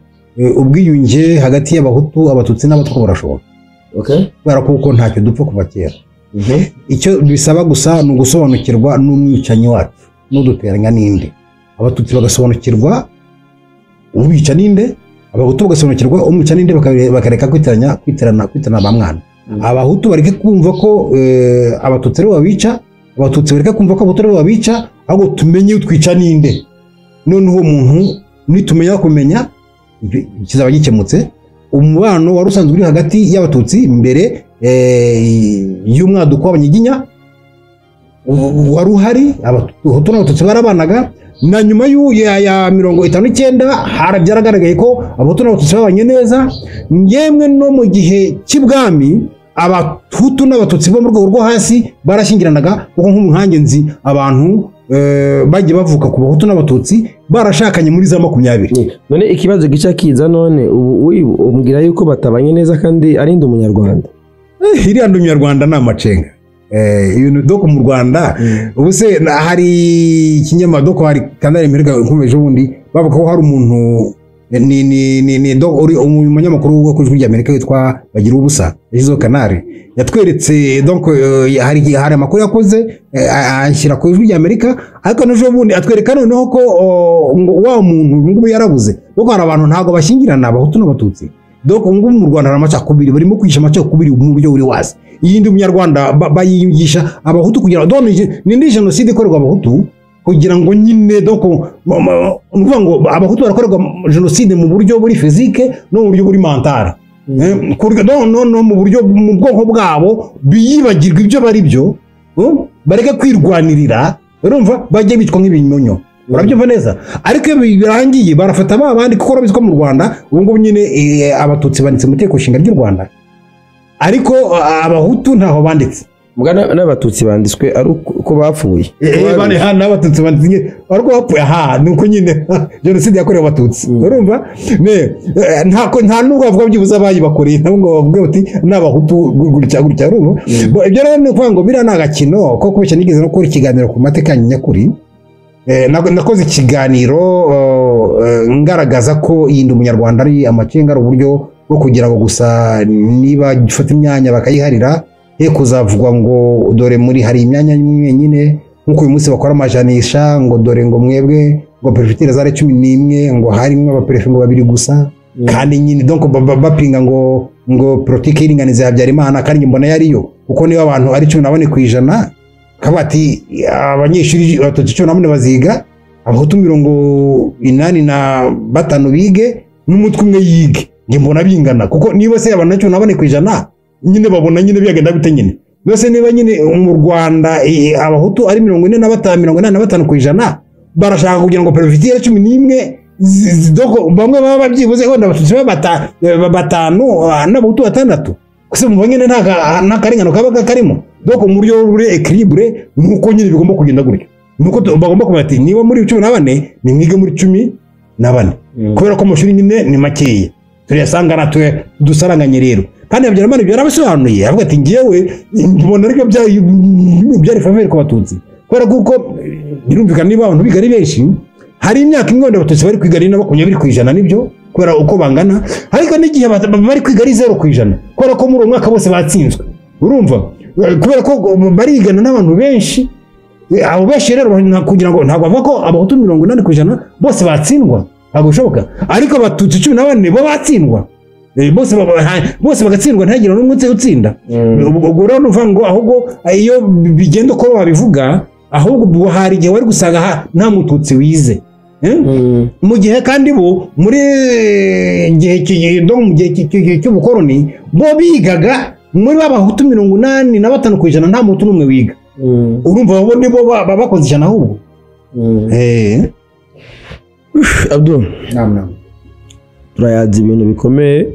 ubwiyunge hagati y'Abahutu, Abatutsi n'Abatwa burashoboka, kubera kuko ntacyo dupfa kuva kera. Icyo bisaba gusa ni ugusobanukirwa n'umwicanyi wacu n'uduteranya n'inde. Abatutsi bagasobanukirwa ubica n'inde, Abahutu bagasobanukirwa umwica n'inde, bakareka kwitiranya, kwitirana, kwitirana ba mwana. Abahutu bareke kumva ko Abatutsi aribo babica, Abatutsi bareke kumva ko Abahutu aribo babica, ahubwo tumenye utwica n'inde. Noneho uwo muntu nitumenya kumenya, kizaba gikemutse. Umubano wari usanzwe uri hagati y'Abatutsi mbere y'umwaduko w'Abanyiginya wari uhari, Abahutu n'Abatutsi barabanaga. Na nyuma ya 59 byaragaragaye ko Abahutu n'Abatutsi babanye neza. Yemwe no mu gihe cy'ibwami Abahutu n'Abatutsi bo mu rwego rwo hasi barashyingiranaga, kuko nk'umuhange nzi abantu bagiye bavuka ku Bahutu n'Abatutsi barashakanye muri za 20. None ikibazo gica kiza, none ubu umbwira yuko batabanye neza kandi ari ndi Umunyarwanda. Iriya ndi Umunyarwanda ni amacenga. Ibintu doko mu Rwanda ubu se hari ikinyamadoko, hari kanari mpereka nkomeje ubundi bavuga ko hari umuntu ni ni ni ni doko uri umunyamakuru wo ku Ijwi ry'Amerika witwa Bagira Ubusa yashyizeho kanari yatweretse. Donc hari amakuru yakoze ashyira ku Ijwi ry'Amerika, ariko n'ejo bundi atwereka noneho ko ngo wa muntu ubu ngubu yarabuze. Donc hari abantu ntabwo bashyingirana Abahutu n'Abatutsi. Donc ubu ngubu mu Rwanda hari amacakubiri, barimo kwigisha amacakubiri mu buryo buri wasi. Iyindi Umunyarwanda bayigisha Abahutu kugira ngo ni jenoside ikorerwa Abahutu, kugira ngo nyine donc nuvuga ngo Abahutu barakorerwa jenoside mu buryo buri physique no mu buryo buri mental, no mu buryo mu bwonko bwabo biyibagirwa ibyo bari byo, bareke kwirwanirira, urumva bajye bitwa nk'ibinyonyo. Urabyumva neza? Ariko iyo birangiye barafata ba bandi, kuko urabizwa mu Rwanda ubu ngubu nyine Abatutsi banditse mu Itegeko Nshinga ry'u Rwanda, ariko Abahutu ntaho banditse. Mbwa n'Abatutsi banditswe ari uko bapfuye. N'Abatutsi banditse ari uko bapfuye. Aha ni uko nyine jenoside yakorewe Abatutsi, urumva? Ntako nta nubwo bavuga byibuze abayibakoreye, ntabwo ngo bavuge bati n'Abahutu gutya gutya, urumva? Ibyo rero ni ukuvuga ngo biriya ni agakino ko kubeshya. Nigeze no gukora ikiganiro ku mateka nyakuri. Nakoze ikiganiro ngaragaza ko iyi ndi Umunyarwanda ari amacenga, ari uburyo bwo kugira ngo gusa niba gifata imyanya bakayiharira, he kuzavugwa ngo dore muri hari imyanya nyine, nk'uko uyu munsi bakora amajanisha ngo dore ngo mwebwe ngo prefecture zari 11, ngo harimo abaprefe ngo 2 gusa, kandi nyine donc bapinga ngo politique y'iringaniza ya Habyarimana, kandi mbona yariyo, kuko niba abantu ari 14% kabati abanyeshuri Abatutsi 14 baziga, Abahutu 85 bige, n'umutwe umwe yige, nge mbona bingana. Kuko niba se abantu 14% nyine babona nyine byagenda bite nyine. Nose niba nyine mu Rwanda Abahutu ari 45 85%, barashaka kugira ngo prefecture 11 doko bamwe baba babyibuze wenda Abatutsi baba 5 n'Abahutu 6, kuse mumva nyine nta karengano kaba karimo. Donc mu buryo buri équilibre nuko nyine bigomba kugenda gutyo, nuko bagomba kumenya ati niba muri 14 ni mwige muri 14, kubera ko amashuri nyine ni makeya turiyasanga natwe dusaranganye rero. Kandi Habyarimana ibyo yarabisobanuye, avuga ati ngewe mbona ariko byari faveur ku Batutsi, kubera kuko birumvikana niba abantu biga ari benshi, hari imyaka imwe wenda Abatutsi bari kwiga ari na 20% nibyo, kubera uko bangana, ariko n'igihe bari kwiga ari 0%, kubera ko muri uwo mwaka bose batsinzwe, urumva? Kubera ko barigana n'abantu benshi. Abo benshi rero kugira ngo ntabwo bavuga ko Abahutu 80% bose batsindwa, ntabwo bishoboka, ariko Abatutsi 14 bo batsindwa, bose bagatsindwa, ntihagire n'umwe utsinda. Ubwo rero nuvuga ngo ahubwo iyo bigenda uko babivuga, ahubwo hari igihe wari gusanga nta Mututsi wize, mu gihe kandi bo muri gihe cy'ubukoroni bo bigaga muri b'Abahutu 85% nta Muhutu n'umwe wiga. Urumva bo nibo bakoze ijana ahubwo. Abdul, turayaza ibintu bikomeye.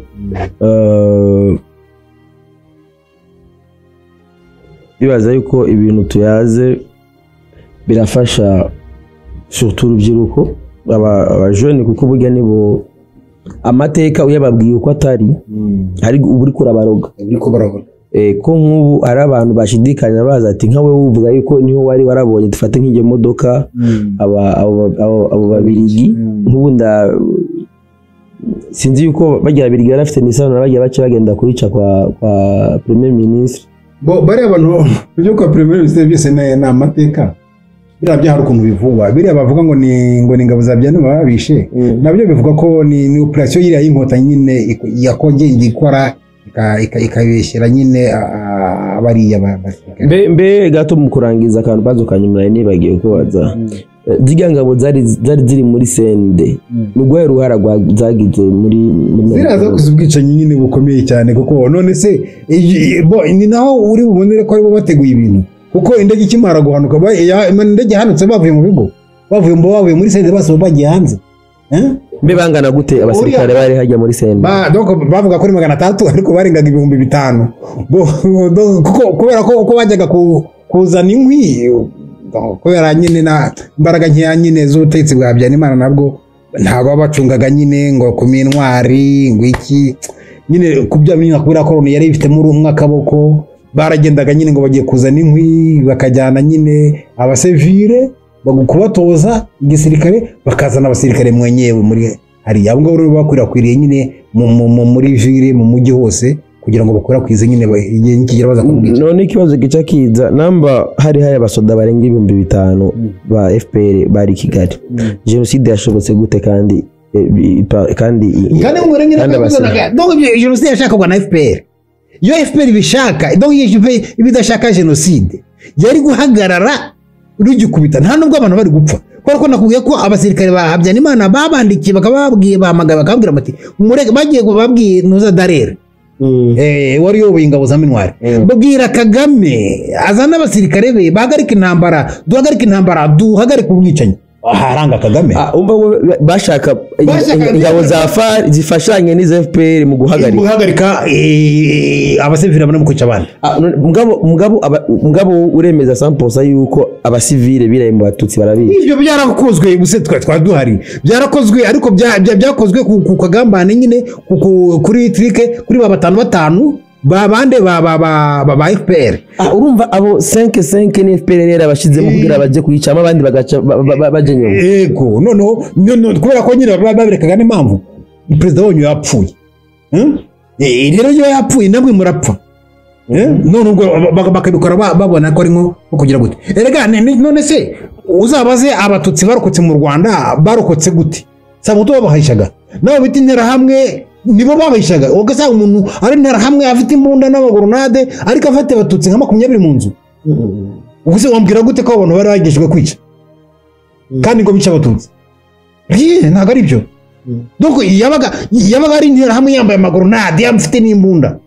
Bibaza yuko ibintu tuyaze birafasha surtout urubyiruko, abajene, kuko burya nibo amateka uyababwiye uko atari, hari ubu uri kurabaroga. Ko nk'ubu ari abantu bashidikanya baza ati nka wewe uvuga yuko niho wari warabonye dufate nk'iyo modoka abo babirigi nk'ubu sinzi yuko bagira babirigi bari bafite n'isano bagira bace bagenda kuyica kwa premier ministre. Bo bari abantu byo kwa premier ministre byose ni amateka. Biriya byo hari ukuntu bivugwa, biriya bavuga ngo ni ingabo za Habyarimana babishe, nabyo bivuga ko ni operation yiriya y'inkotanyi nyine yakongeye ikora ikabeshyera nyine abariya basirikare. Mbe gato mu kurangiza akantu bazo kanyuma nibagiye kubaza, zirya ngabo zari ziri muri sende nugwaye ruhara zagize muri ziriya zakoze ubwicanyi nyine bukomeye cyane, kuko none se ni naho uri bubonere ko aribo bateguye ibintu, kuko indege ikimara guhanuka indege ihanutse bavuye mu bigo bavuye muri sende bose bagiye hanze. Mbe bangana gute abasirikare bari hajya muri sende? Donc bavuga ko ni 300 ariko barengaga 5000. Kuko kubera ko uko bajyaga kuzana inkwi, kubera nyine na imbaraga nkeya nyine z'ubutegetsi bwa Habyarimana nabwo ntabwo babacungaga nyine ngo ku intwari ngo iki nyine kubya kubera ko yari ifitemo urumwe akaboko, baragendaga nyine ngo bagiye kuzana inkwi bakajyana nyine abasivile kubatoza igisirikare, bakazana abasirikare mwenyewe muri hariya abo ngabo bakwirakwiriye nyine muri ville mu mujyi hose kugira ngo bakwirakwize nyine igihe nikigera baza kubwica. None ikibazo gica kiza namba hari abasoda barenga 5000 ba FPR bari Kigali, jenoside yashobotse gute kandi donc jenoside yashakagwa na FPR. Iyo FPR bishaka, donc iyo ibidashaka jenoside yari guhagarara rugikubita, nta nubwo abantu bari gupfa. Kubera ko nakubwiye ko abasirikare ba Habyarimana babandikiye bakababwiye bahamagaye bakababwira bati mureke, bagiye babwiye Ntuza Darere wari uyoboye ingabo za Minwari, babwira Kagame azana abasirikare be bahagarike intambara, duhagarike intambara, duhagarike ubwicanyi. Haranga Kagame. Umva bashaka ingabo za FAR zifashanye n'iza FPR mu guhagarika abasivile bana mu kwica abana. Mugabo uremeza 100% yuko abasivile biraye mu Batutsi barabizi. Ibyo byarakozwe ubuse twa duhari. Byarakozwe ariko byakozwe ku kagambane nyine kuri trike kuri ba 5 babande ba FPR. Urumva abo 5-5 ni FPR rero abashizemo kugira baje kuyicama abandi bagaca baje nyuma. Yego noneho kubera ko nyine baberekaga n'impamvu president wanyu yapfuye. Rero iyo yapfuye namwe murapfa. None ubwo bakabikora babona ko ari nko kugira gute. Erega none se uzabaze abatutsi barokotse mu Rwanda barokotse gute? Sabuto babahishaga. Nabo biti intera hamwe nibo babahishaga. Ugasanga umuntu ari intera hamwe afite imbunda n'amagurunade ariko afite abatutsi nka 20 mu nzu. Ubwo se wambwira gute ko abantu bari bagejejwe kwica? Kandi ngo bica abatutsi. Ntabwo ari byo. Donc yabaga ari intera hamwe yambaye amagurunade afite n'imbunda.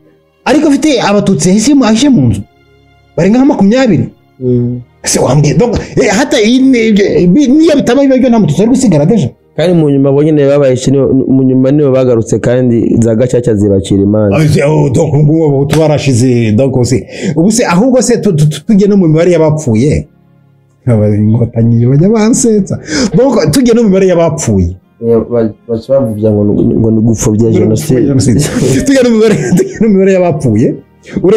Ariko afite abatutsi ahishe mu nzu. Barenga nka 20. Ese wambwiye donc hata niyo bitaba ibyo nta mututsi ari gusigara deja. Kandi mu nyuma bonyine babahishe mu nyuma nibo bagarutse kandi za gacaca zibacira imanza. Donc ngubu abahutu barashize donc se ubu se ahubwo se tujye no mu mibare y'abapfuye. Inkotanyi bajya bansetsa. Donc tujye no mu mibare y'abapfuye. Baca bavuga ngo ni gupfobya jenoside. Tujye no mu mibare y'abapfuye.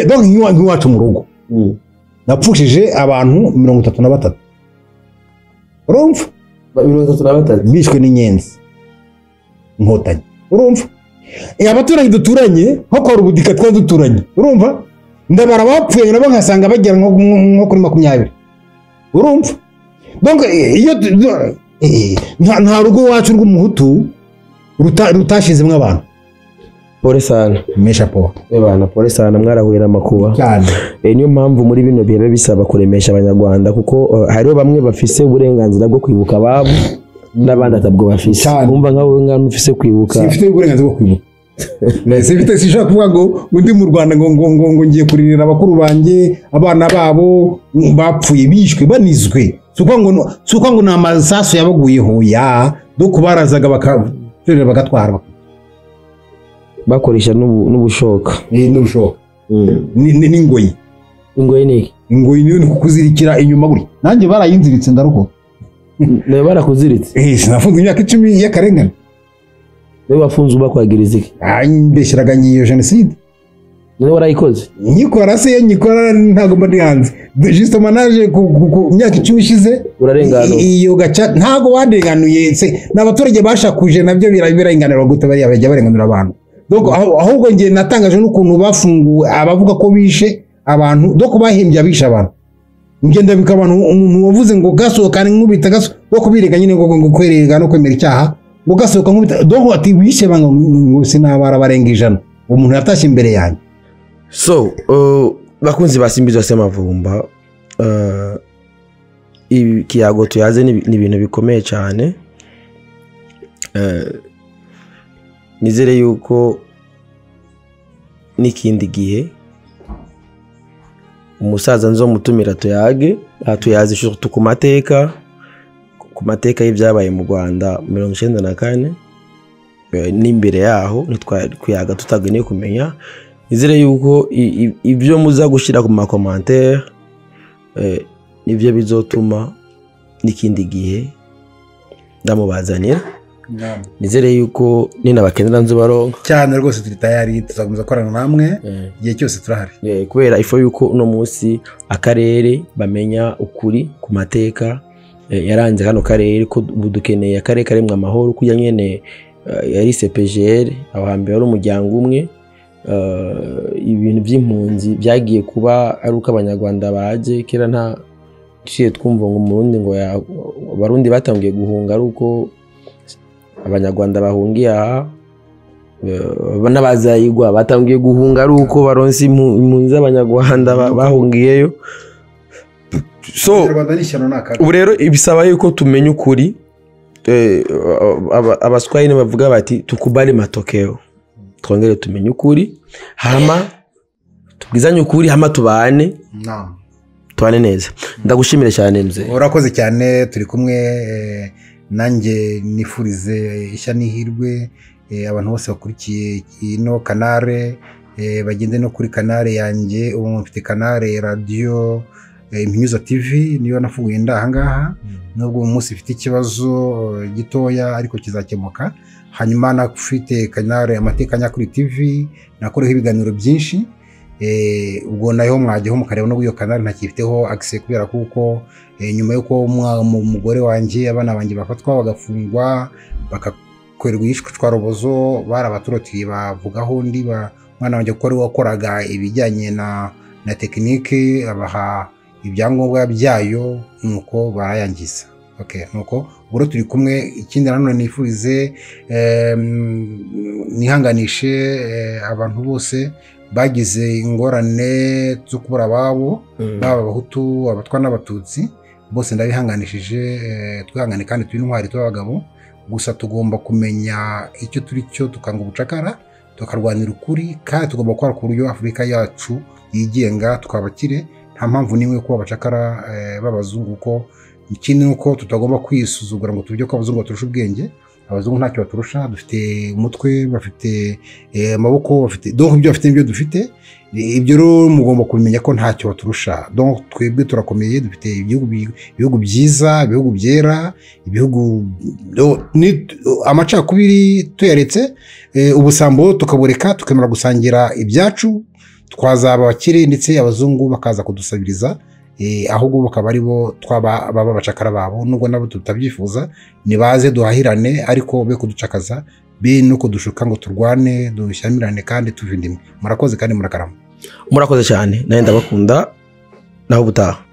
Donc nk'iwacu mu rugo. Napfushije abantu 33. Urumva? 33 bishwe n'inyenzi inkotanyi. Urumva? Abaturanyi duturanye nko kwa Rubudika twa duturanye. Urumva? Ndabara bapfuye nabo nkasanga bagera nko kuri 20. Urumva? Donc iyo nta rugo wacu rw'umuhutu rutashizemwe abantu. Pole sana. Mesha poa. Bana pole sana mwarahurira makuba. Cyane. Niyo mpamvu muri bino bihe bisaba kuremesha abanyarwanda kuko hariho bamwe bafise uburenganzira bwo kwibuka ababo n'abandi atabwo bafise. Umva nkawe ngana ufise kwibuka. Sifite uburenganzira bwo kwibuka. Sifite sishaka kuvuga ngo ndi mu Rwanda ngo ngo ngo ngiye kuririra abakuru banjye abana babo bapfuye bishwe banizwe. Suko ngo na masasu yabaguyeho ya do kubarazaga bakaterera bagatwara. Bakoresha n'ubushoka. N'ubushoka. N'ingoyi. Ingoyi ni iki? Ingoyi ni kukuzirikira inyuma guri. Nanjye barayinziritse ndaruko. Nawe barakuziritse? Sinafunzwe imyaka 10 y'akarengane. Nawe wafunzwe bakwagiriza iki? Mbeshyiraga ngiyo jenoside. None warayikoze? Nyikora se, iyo nyikora ntabwo mba ndi hanze. Justement naje ku myaka 10 ishize. Urarenganura. Iyo gaca ntabwo wandenganuye se, ni abaturage bashakuje, nabyo birarenganura gute? Bariya bajya barenganura abantu. Donc ahubwo njye natangaje n'ukuntu bafunguwe abavuga ko bishe abantu, donc bahimbye abishe abantu. Njye ndabika abantu, umuntu wavuze ngo gasohoka nkubita gaso, wo kubirega nyine, ngo kwerega no kwemera icyaha, ngo gasohoka nkubita, donc ati wishe banga, ngo sinabara barenga 100. Umuntu yatashye imbere yanjye. So bakunzi basimbizwa Semavumba, ikiyago tuyaze ni ibintu bikomeye cyane. Nizere yuko n'ikindi gihe umusaza nzomutumira tuyage, tuyaze surtout ku mateka y'ibyabaye mu Rwanda 94 n'imbere yaho, ntitwakuyaga tutageneye kumenya. Nizere yuko ibyo muza gushira ku ma commentaire nibyo bizotuma n'ikindi gihe ndamubazanira. Nizere yuko ninabakenera nzobaronka cyane rwose, turi tayari, tuzakomeza gukorana namwe igihe cyose turahari. Kubera ifo yuko uno munsi akarere bamenya ukuri ku mateka yaranze hano karere, ko dukeneye akarere karimwe amahoro, kujya nyene yari CPGR aho hambere ari umuryango umwe. Ibintu by'impunzi byagiye kuba ari uko abanyarwanda baje kera, nta ciye twumva ngo umurundi ngo abarundi batangiye guhunga ari uko abanyarwanda bahungiye aha, n'abazayigwa batangiye guhunga ari uko baronse impunzi z'abanyarwanda bahungiyeyo. So ubu rero ibisaba yuko tumenya ukuri. Abaswahili bavuga bati tukubali matokeo, twongere tumenye ukuri, hama tubwizanye ukuri, hama tubane. Naam, tubane neza. Ndagushimire cyane mzee, urakoze cyane, turi kumwe. Nanjye nifurize ishya n'ihirwe abantu bose bakurikiye ino kanare, bagende no kuri kanare yanjye. Ubu mfite kanare radio Impinyuza TV, niyo nafunguye ndaha ngaha, nubwo uyu munsi ifite ikibazo gitoya ariko kizakemuka. Hanyuma nafite kanare Amateka Nyakuri TV, nakoreho ibiganiro byinshi. Ubwo nayo mwajyaho mukareba, no iyo kanare ntakifiteho access kubera kuko nyuma yuko umugore wanjye abana banjye bafatwa bagafungwa bakakorerwa iyicwa barabaturotiriye, bavugaho ndi mwana wanjye ko ari wakoraga ibijyanye na tekinike, abaha ibyangombwa byayo nuko barayangiza. Okay, nuko ubwo turi kumwe. Ikindi nanone nifurize nihanganishe abantu bose bagize ingorane zo kubura ababo, baba abahutu, abatwa n'abatutsi, bose ndabihanganishije. Twihangane kandi turi intwari tw'abagabo, gusa tugomba kumenya icyo turi cyo, tukanga ubucakara, tukarwanira ukuri, kandi tugomba gukora ku buryo Afurika yacu yigenga, tukabakire. Nta mpamvu n'imwe kuba abacakara b'abazungu. Ko ikindi nuko tutagomba kwisuzugura ngo tubyo ko abazungu baturusha ubwenge. Abazungu ntacyo baturusha, dufite umutwe, bafite amaboko, bafite donc ibyo bafite ibyo dufite. Ibyo rero mugomba kumenya ko ntacyo baturusha. Donc twebwe turakomeye, dufite ibihugu byiza, ibihugu byera, ibihugu amacakubiri tuyaretse, ubusambo tukabureka, tukemera gusangira ibyacu, twazaba abakire, ndetse abazungu bakaza kudusabiriza, ahubwo bakaba ari bo twaba baba bacakara babo, nubwo nabo tutabyifuza. Nibaze duhahirane, ariko be kuducakaza, be no kudushuka ngo turwane dushyamirane kandi tuve indimwe. Murakoze kandi murakarama. Murakoze cyane, nawe ndabakunda, naho ubutaha.